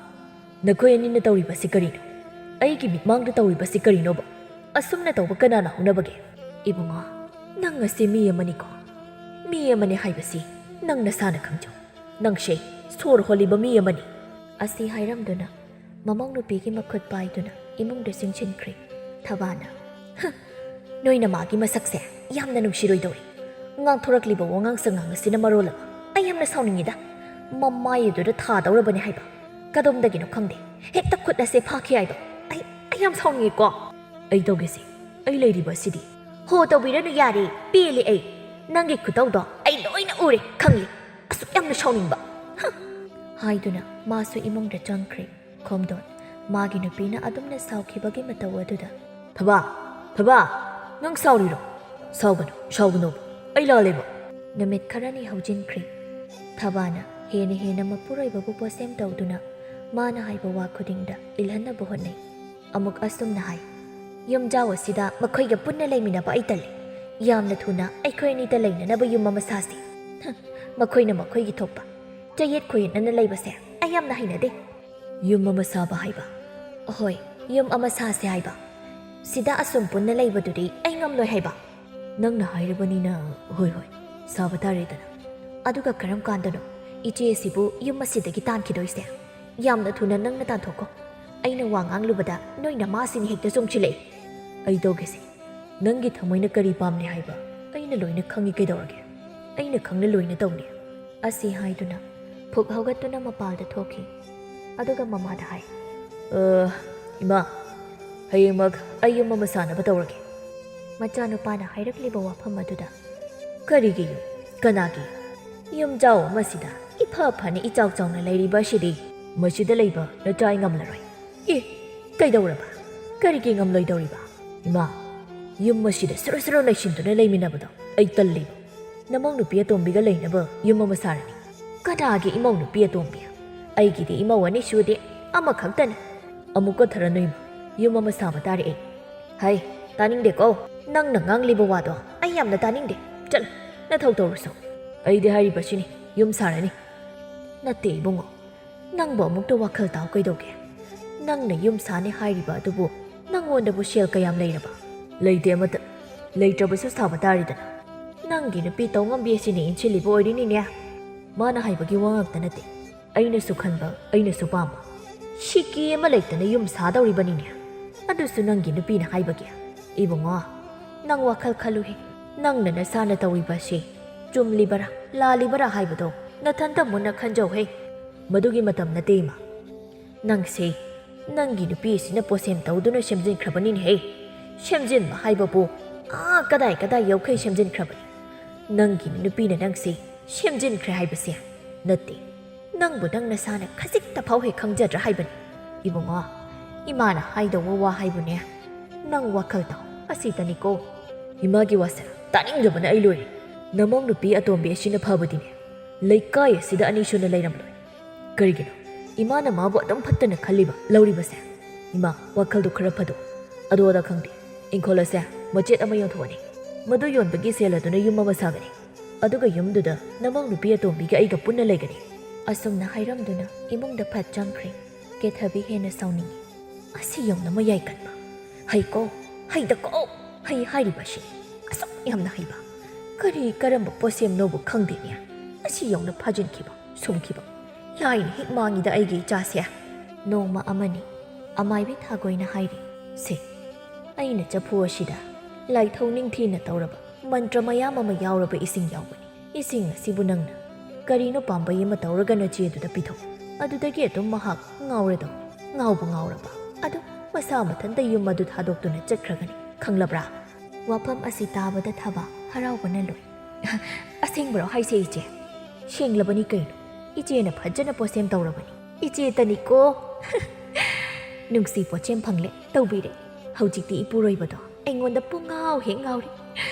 ꯅꯈꯣꯏ ꯑꯅꯤꯅ ꯇꯧꯔꯤꯕꯁꯤ ꯀꯔꯤꯅꯣ? ꯑꯩꯒꯤ ꯃꯤꯠꯃꯥꯡꯗ ꯇꯧꯔꯤꯕꯁꯤ ꯀꯔꯤꯅꯣꯕ? ꯑꯁꯨꯝꯅ ꯇꯧꯕ ꯀꯅꯥꯅ ꯍꯧꯅꯕꯒꯦ?" "ꯏꯕꯨꯡꯉꯣ, ꯅꯪ ꯑꯁꯤ ꯃꯤ ꯑꯃꯅꯤꯀꯣ꯫ ꯃꯤ ꯑꯃꯅꯤ ꯍꯥꯏꯕꯁꯤ ꯅꯪ ꯅꯁꯥꯅ ꯈꯪꯖꯧ꯫ ꯅꯪꯁꯦ ꯁꯣꯔ ꯍꯣꯜꯂꯤꯕ ꯃꯤ ꯑꯃꯅꯤ꯫" ꯑꯁꯤ ꯍꯥꯏꯔꯝꯗꯨꯅ ꯃꯃꯧ ꯅꯨꯄꯤꯒꯤ ꯃꯈꯨꯠ ꯄꯥꯏꯗꯨꯅ ꯏꯃꯨꯡꯗ ꯆꯤꯡꯁꯤꯟꯈ꯭ꯔꯦ꯫ ꯊꯕꯥꯅ, "ꯍ, ꯅꯣꯏꯅ ꯃꯥꯒꯤ ꯃꯁꯛꯁꯦ ꯌꯥꯝꯅ ꯅꯨꯡꯁꯤꯔꯣꯏꯗꯧꯔꯤ꯫ ꯉꯥꯡꯊꯣꯔꯛꯂꯤꯕ ꯋꯥꯉꯥꯡ ꯁꯉꯥꯡ ꯑꯁꯤꯅ ꯃꯔꯣꯜ ꯑꯃ ꯑꯩ ꯌꯥꯝꯅ ꯁꯥꯎꯅꯤꯡꯉꯤꯗ꯫ ꯃꯃꯥꯏ ꯑꯗꯨꯗ ꯊꯥꯗꯧꯔꯕꯅꯤ ꯍꯥꯏꯕ꯫ ꯀꯗꯣꯝꯗꯒꯤꯅꯣ ꯈꯪꯗꯦ, ꯍꯦꯛꯇ ꯈꯨꯠ ꯑꯁꯦ ꯐꯥꯈꯤ ꯍꯥꯏꯕ꯫ ꯑꯩ, ꯑꯩ ꯌꯥꯝ ꯁꯥꯎꯅꯤꯡꯉꯤꯀꯣ꯫ ꯑꯩ ꯇꯧꯒꯦꯁꯦ, ꯑꯩ ꯂꯩꯔꯤꯕ ꯑꯁꯤꯗꯤ꯫ ꯍꯣ, ꯇꯧꯕꯤꯔꯅꯨ, ꯌꯥꯔꯦ, ꯄꯦꯜꯂꯦ ꯑꯩ꯫ ꯅꯪꯒꯤ ꯈꯨꯇꯧꯗꯣ ꯑꯩ ꯂꯣꯏꯅ ꯎꯔꯦ, ꯈꯪꯂꯦ꯫ ꯑꯁꯨꯛ ꯌꯥꯝꯅ ꯁꯥꯎꯅꯤꯡꯕ꯫ ꯍ! ꯍꯥꯏꯗꯨꯅ ꯃꯥꯁꯨ ꯏꯃꯨꯡꯗ ꯆꯪꯈ꯭ꯔꯦ꯫ ꯈꯣꯝꯗꯣꯟ, ꯃꯥꯒꯤ ꯅꯨꯄꯤꯅ ꯑꯗꯨꯝꯅ ꯁꯥꯎꯈꯤꯕꯒꯤ ꯃꯇꯧ ꯑꯗꯨꯗ꯫ ꯊꯕꯥ! ꯊꯕꯥ! ꯅꯪ ꯁꯥꯎꯔꯤꯔꯣ? ꯁꯥꯎꯒꯅꯨ, ꯁꯥꯎꯒꯅꯨ꯫ ꯑꯩ ꯂꯥꯜꯂꯦꯕ꯫ ꯅꯨꯃꯤꯠ ꯈꯔꯅꯤ ꯍꯧꯖꯤꯟꯈ꯭ꯔꯦ꯫ ꯊꯕꯥꯅ ꯍꯦꯟꯅ ꯍꯦꯟꯅ ꯃꯄꯨꯔꯣꯏꯕꯕꯨ ꯄꯣꯠꯁꯦꯝ ꯇꯧꯗꯨꯅ ꯃꯥꯅ ꯍꯥꯏꯕ ꯋꯥ ꯈꯨꯗꯤꯡꯗ ꯏꯜꯍꯟꯅꯕ ꯍꯣꯠꯅꯩ꯫ ꯑꯃꯨꯛ ꯑꯁꯨꯝꯅ ꯍꯥꯏ, "ꯌꯨꯝꯖꯥꯎ ꯑꯁꯤꯗ ꯃꯈꯣꯏꯒ ꯄꯨꯟꯅ ꯂꯩꯃꯤꯟꯅꯕ ꯑꯩ ꯇꯜꯂꯤ꯫ ꯌꯥꯝꯅ ꯊꯨꯅ ꯑꯩꯈꯣꯏ ꯑꯅꯤꯗ ꯂꯩꯅꯅꯕ ꯌꯨꯝ ꯑꯃ ꯁꯥꯁꯤ꯫" ꯍ, ꯃꯈꯣꯏꯅ ꯃꯈꯣꯏꯒꯤ ꯊꯣꯛꯄ ꯆꯌꯦꯠ ꯈꯣꯏꯌꯦꯠꯅꯅ ꯂꯩꯕꯁꯦ ꯑꯩ ꯌꯥꯝꯅ ꯍꯩꯅꯗꯦ꯫ ꯌꯨꯝ ꯑꯃ ꯁꯥꯕ ꯍꯥꯏꯕ? ꯍꯣꯏ, ꯌꯨꯝ ꯑꯃ ꯁꯥꯁꯦ ꯍꯥꯏꯕ꯫ ꯁꯤꯗ ꯑꯁꯨꯝ ꯄꯨꯟꯅ ꯂꯩꯕꯗꯨꯗꯤ ꯑꯩ ꯉꯝꯂꯣꯏ ꯍꯥꯏꯕ꯫ ꯅꯪꯅ ꯍꯥꯏꯔꯕꯅꯤꯅ, ꯍꯣꯏ, ꯍꯣꯏ, ꯁꯥꯕ ꯇꯥꯔꯦꯗꯅ꯫ ꯑꯗꯨꯒ ꯀꯔꯝ ꯀꯥꯟꯗꯅꯣ ꯏꯆꯦ ꯑꯁꯤꯕꯨ ꯌꯨꯝ ꯑꯁꯤꯗꯒꯤ ꯇꯥꯟꯈꯤꯗꯣꯏꯁꯦ? ꯌꯥꯝꯅ ꯊꯨꯅ ꯅꯪꯅ ꯇꯥꯟꯊꯣꯛꯈꯣ꯫ ꯑꯩꯅ ꯋꯥ ꯉꯥꯡꯂꯨꯕꯗ ꯅꯣꯏ ꯅꯃꯥꯁꯤꯅ ꯍꯦꯛꯇ ꯆꯣꯡꯁꯤꯜꯂꯛꯏ꯫ ꯑꯩ ꯇꯧꯒꯦꯁꯦ꯫ ꯅꯪꯒꯤ ꯊꯃꯣꯏꯅ ꯀꯔꯤ ꯄꯥꯝꯂꯤ ꯍꯥꯏꯕ ꯑꯩꯅ ꯂꯣꯏꯅ ꯈꯪꯉꯤ꯫ ꯀꯩꯗꯧꯔꯒꯦ? ꯑꯩꯅ ꯈꯪꯅ ꯂꯣꯏꯅ ꯇꯧꯅꯤ꯫ ꯑꯁꯤ ꯍꯥꯏꯗꯨꯅ ꯐꯨꯛ ꯍꯧꯒꯠꯇꯨꯅ ꯃꯄꯥꯜꯗ ꯊꯣꯛꯈꯤ꯫ ꯑꯗꯨꯒ ꯃꯃꯥꯗ ꯍꯥꯏ, "ꯑ, ꯏꯃꯥ, ꯍꯌꯦꯡꯃꯛ ꯑꯩ ꯌꯨꯝ ꯑꯃ ꯁꯥꯅꯕ ꯇꯧꯔꯒꯦ꯫" ꯃꯆꯥꯅꯨꯄꯥꯅ ꯍꯥꯏꯔꯛꯂꯤꯕ ꯋꯥꯐꯝ ꯑꯗꯨꯗ, "ꯀꯔꯤꯒꯤ ꯌꯨꯝ? ꯀꯅꯥꯒꯤ? ꯌꯨꯝꯖꯥꯎ ꯑꯃꯁꯤꯗ ꯏꯐ ꯐꯅ ꯏꯆꯥꯎ ꯆꯥꯎꯅ ꯂꯩꯔꯤꯕ ꯑꯁꯤꯗꯤ ꯃꯁꯤꯗ ꯂꯩꯕ ꯅꯆꯥ ꯑꯩ ꯉꯝꯂꯔꯣꯏ꯫" "ꯑꯦ, ꯀꯩꯗꯧꯔꯕ? ꯀꯔꯤꯒꯤ ꯉꯝꯂꯣꯏꯗꯧꯔꯤꯕ?" "ꯏꯃꯥ, ꯌꯨꯝ ꯑꯁꯤꯗ ꯁꯨꯔꯨ ꯁꯨꯔꯨ ꯂꯩꯁꯤꯟꯗꯨꯅ ꯂꯩꯃꯤꯟꯅꯕꯗꯣ ꯑꯩ ꯇꯜꯂꯤꯕ꯫ ꯅꯃꯧ ꯅꯨꯄꯤ ꯑꯇꯣꯝꯕꯤꯒ ꯂꯩꯅꯕ ꯌꯨꯝ ꯑꯃ ꯁꯥꯔꯅꯤ꯫" "ꯀꯅꯥꯒꯤ ꯏꯃꯧ ꯅꯨꯄꯤ ꯑꯇꯣꯝꯕꯤ? ꯑꯩꯒꯤꯗꯤ ꯏꯃꯧ ꯑꯅꯤ ꯁꯨꯗꯦ, ꯑꯃꯈꯛꯇꯅꯤ꯫" "ꯑꯃꯨꯛꯀ ꯊꯔꯅꯨ ꯏꯃꯥ, ꯌꯨꯝ ꯑꯃ ꯁꯥꯕ ꯇꯥꯔꯦ ꯑꯩ꯫" "ꯍꯩ, ꯇꯥꯅꯤꯡꯗꯦꯀꯣ, ꯅꯪꯅ ꯉꯥꯡꯂꯤꯕ ꯋꯥꯗꯣ ꯑꯩ ꯌꯥꯝꯅ ꯇꯥꯅꯤꯡꯗꯦ꯫ ꯆꯠꯂꯣ, ꯅꯊꯧ ꯇꯧꯔꯨꯁꯣ꯫ ꯑꯩꯗꯤ ꯍꯥꯏꯔꯤꯕꯁꯤꯅꯤ, ꯌꯨꯝ ꯁꯥꯔꯅꯤ꯫" "ꯅꯠꯇꯦ ꯏꯕꯨꯡꯉꯣ, ꯅꯪꯕꯨ ꯑꯃꯨꯛꯇ ꯋꯥꯈꯜ ꯇꯥꯎ ꯀꯩꯗꯧꯒꯦ? ꯅꯪꯅ ꯌꯨꯝ ꯁꯥꯅꯤ ꯍꯥꯏꯔꯤꯕ ꯑꯗꯨꯕꯨ ꯅꯪꯉꯣꯟꯗꯕꯨ ꯁꯦꯜ ꯀꯌꯥꯝ ꯂꯩꯔꯕ?" "ꯂꯩꯇꯦ ꯑꯃꯠꯇ꯫ ꯂꯩꯇ꯭ꯔꯕꯁꯨ ꯁꯥꯕ ꯇꯥꯔꯦꯗꯅ꯫" "ꯅꯪꯒꯤ ꯅꯨꯄꯤ ꯇꯧꯉꯝꯕꯤ ꯑꯁꯤꯅ ꯏꯟꯁꯤꯜꯂꯤꯕ ꯑꯣꯏꯔꯤꯅꯤꯅꯦ꯫" "ꯃꯥꯅ ꯍꯥꯏꯕꯒꯤ ꯋꯥ ꯉꯥꯛꯇ ꯅꯠꯇꯦ, ꯑꯩꯅꯁꯨ ꯈꯟꯕ, ꯑꯩꯅꯁꯨ ꯄꯥꯝꯕ꯫ ꯁꯤꯀꯤ ꯑꯃ ꯂꯩꯇꯅ ꯌꯨꯝ ꯁꯥꯗꯧꯔꯤꯕꯅꯤꯅꯦ꯫ ꯑꯗꯨꯁꯨ ꯅꯪꯒꯤ ꯅꯨꯄꯤꯅ ꯍꯥꯏꯕꯒꯤ꯫ ꯏꯕꯨꯡꯉꯣ, ꯅꯪ ꯋꯥꯈꯜ ꯈꯜꯂꯨꯍꯦ꯫ ꯅꯪꯅ ꯅꯁꯥꯅ ꯇꯧꯔꯤꯕ ꯑꯁꯤ ꯆꯨꯝꯂꯤꯕꯔꯥ, ꯂꯥꯜꯂꯤꯕꯔꯥ ꯍꯥꯏꯕꯗꯣ ꯅꯊꯟꯇ ꯃꯨꯟꯅ ꯈꯟꯖꯧꯍꯦ꯫" "ꯃꯗꯨꯒꯤ ꯃꯇꯝ ꯅꯠꯇꯦ ꯏꯃꯥ꯫ "ꯅꯪꯁꯦ ꯅꯪꯒꯤ ꯅꯨꯄꯤꯁꯤꯅ ꯄꯣꯁꯦꯝ ꯇꯧꯗꯨꯅ ꯁꯦꯝꯖꯤꯟꯈ꯭ꯔꯕꯅꯤꯅꯦꯍꯦ꯫ ꯁꯦꯝꯖꯤꯟꯕ ꯍꯥꯏꯕꯕꯨ ꯑꯥ ꯀꯗꯥꯏ ꯀꯗꯥꯏ ꯌꯧꯈꯩ ꯁꯦꯝꯖꯤꯟꯈ꯭ꯔꯕꯅꯤ꯫ ꯅꯪꯒꯤ ꯅꯨꯄꯤꯅ ꯅꯪꯁꯦ ꯁꯦꯝꯖꯤꯟꯈ꯭ꯔꯦ ꯍꯥꯏꯕꯁꯦ ꯅꯠꯇꯦ꯫ ꯅꯪꯕꯨ ꯅꯪ ꯅꯁꯥꯅ ꯈꯖꯤꯛꯇ ꯐꯥꯎ ꯍꯦꯛ ꯈꯪꯖꯗ꯭ꯔꯥ ꯍꯥꯏꯕꯅꯤ꯫ ꯏꯕꯨꯡꯉꯣ, ꯏꯃꯥꯅ ꯍꯥꯏꯗꯧꯕ ꯋꯥ ꯍꯥꯏꯕꯨꯅꯦ, ꯅꯪ ꯋꯥꯈꯜ ꯇꯥꯎ, ꯑꯁꯤꯗꯅꯤꯀꯣ꯫" "ꯏꯃꯥꯒꯤ ꯋꯥꯁꯦ ꯇꯥꯅꯤꯡꯗꯕꯅ ꯑꯩ ꯂꯣꯏꯔꯦ꯫ ꯅꯃꯧ ꯅꯨꯄꯤ ꯑꯇꯣꯝꯕꯤ ꯑꯁꯤꯅ ꯐꯕꯗꯤꯅꯦ ꯂꯩꯀꯥꯏ ꯑꯁꯤꯗ ꯑꯅꯤꯁꯨꯅ ꯂꯩꯔꯝꯂꯣꯏ꯫ ꯀꯔꯤꯒꯤꯅꯣ? ꯏꯃꯥꯅ ꯃꯥꯕꯨ ꯑꯗꯨꯝ ꯐꯠꯇꯅ ꯈꯜꯂꯤꯕ, ꯂꯧꯔꯤꯕꯁꯦ? ꯏꯃꯥ, ꯋꯥꯈꯜꯗꯨ ꯈꯔ ꯐꯗꯣꯛ꯫ ꯑꯗꯨ ꯑꯗꯥ ꯈꯪꯗꯦ, ꯏꯪꯈꯣꯜ ꯑꯁꯦ ꯃꯆꯦꯠ ꯑꯃ ꯌꯣꯟꯊꯣꯛꯑꯅꯤ꯫ ꯃꯗꯨ ꯌꯣꯟꯕꯒꯤ ꯁꯦꯜ ꯑꯗꯨꯅ ꯌꯨꯝ ꯑꯃ ꯁꯥꯒꯅꯤ꯫ ꯑꯗꯨꯒ ꯌꯨꯝꯗꯨꯗ ꯅꯃꯧ ꯅꯨꯄꯤ ꯑꯇꯣꯝꯕꯤꯒ ꯑꯩꯒ ꯄꯨꯟꯅ ꯂꯩꯒꯅꯤ꯫" ꯑꯁꯨꯝꯅ ꯍꯥꯏꯔꯝꯗꯨꯅ ꯏꯃꯨꯡꯗ ꯐꯠ ꯆꯪꯈ꯭ꯔꯦ꯫ ꯀꯦꯊꯕꯤ ꯍꯦꯟꯅ ꯁꯥꯎꯅꯤꯡꯉꯤ꯫ "ꯑꯁꯤ ꯌꯧꯅ ꯃꯌꯥꯏ ꯀꯟꯕ꯫ ꯍꯩꯀꯣ, ꯍꯩꯗꯀꯣ, ꯍꯩ ꯍꯥꯏꯔꯤꯕꯁꯤ꯫ ꯑꯁꯨꯛ ꯌꯥꯝꯅ ꯍꯩꯕ꯫ ꯀꯔꯤ ꯀꯔꯝꯕ ꯄꯣꯠꯁꯦꯝꯅꯣꯕꯨ ꯈꯪꯗꯦꯅꯦ꯫ ꯑꯁꯤ ꯌꯧꯅ ꯐꯥꯖꯤꯟꯈꯤꯕ, ꯁꯨꯝꯈꯤꯕ꯫ ꯂꯥꯏꯅ ꯍꯦꯛ ꯃꯥꯡꯉꯤꯗ ꯑꯩꯒꯤ ꯏꯆꯥꯁꯦ꯫" ꯅꯣꯡꯃ ꯑꯃꯅꯤ ꯑꯃꯥꯏꯕꯤ ꯊꯥꯒꯣꯏꯅ ꯍꯥꯏꯔꯤ, "ꯁꯦ, ꯑꯩꯅ ꯆꯐꯨ ꯑꯁꯤꯗ ꯂꯥꯏꯊꯧ ꯅꯤꯡꯊꯤꯅ ꯇꯧꯔꯕ ꯃꯟꯇ꯭ꯔ ꯃꯌꯥꯝ ꯑꯃ ꯌꯥꯎꯔꯕ ꯏꯁꯤꯡ ꯌꯥꯎꯕꯅꯤ꯫ ꯏꯁꯤꯡ ꯑꯁꯤꯕꯨ ꯅꯪꯅ ꯀꯔꯤꯅꯣ ꯄꯥꯝꯕꯩ ꯑꯃ ꯇꯧꯔꯒ ꯅꯆꯦꯗꯨꯗ ꯄꯤꯊꯣꯛ꯫ ꯑꯗꯨꯗꯒꯤ ꯑꯗꯨꯝ ꯃꯍꯥꯛ ꯉꯥꯎꯔꯗꯧ꯫ ꯉꯥꯎꯕꯨ ꯉꯥꯎꯔꯕ, ꯑꯗꯨꯝ ꯃꯁꯥ ꯃꯊꯟꯇ ꯌꯨꯝ ꯑꯗꯨ ꯊꯥꯗꯣꯛꯇꯨꯅ ꯆꯠꯈ꯭ꯔꯒꯅꯤ꯫ ꯈꯪꯂꯕ꯭ꯔꯥ?" ꯋꯥꯐꯝ ꯑꯁꯤ ꯇꯥꯕꯗ ꯊꯕꯥ ꯍꯔꯥꯎꯕꯅ ꯂꯣꯏ꯫ "ꯑꯁꯦꯡꯕꯔꯣ ꯍꯥꯏꯁꯦ ꯏꯆꯦ? ꯁꯦꯡꯂꯕꯅꯤ ꯀꯩꯅꯣ꯫ ꯏꯆꯦꯅ ꯐꯖꯅ ꯄꯣꯠꯁꯦꯝ ꯇꯧꯔꯕꯅꯤ꯫ ꯏꯆꯦꯇꯅꯤꯀꯣ꯫" "ꯅꯨꯡꯁꯤ ꯄꯣꯠꯁꯦꯝ ꯐꯪꯂꯦ, ꯇꯧꯕꯤꯔꯦ꯫ ꯍꯧꯖꯤꯛꯇꯤ ꯏꯄꯨꯔꯣꯏꯕꯗꯣ ꯑꯩꯉꯣꯟꯗ ꯄꯨꯡꯉꯥꯎ ꯍꯦꯛ ꯉꯥꯎꯔꯤ꯫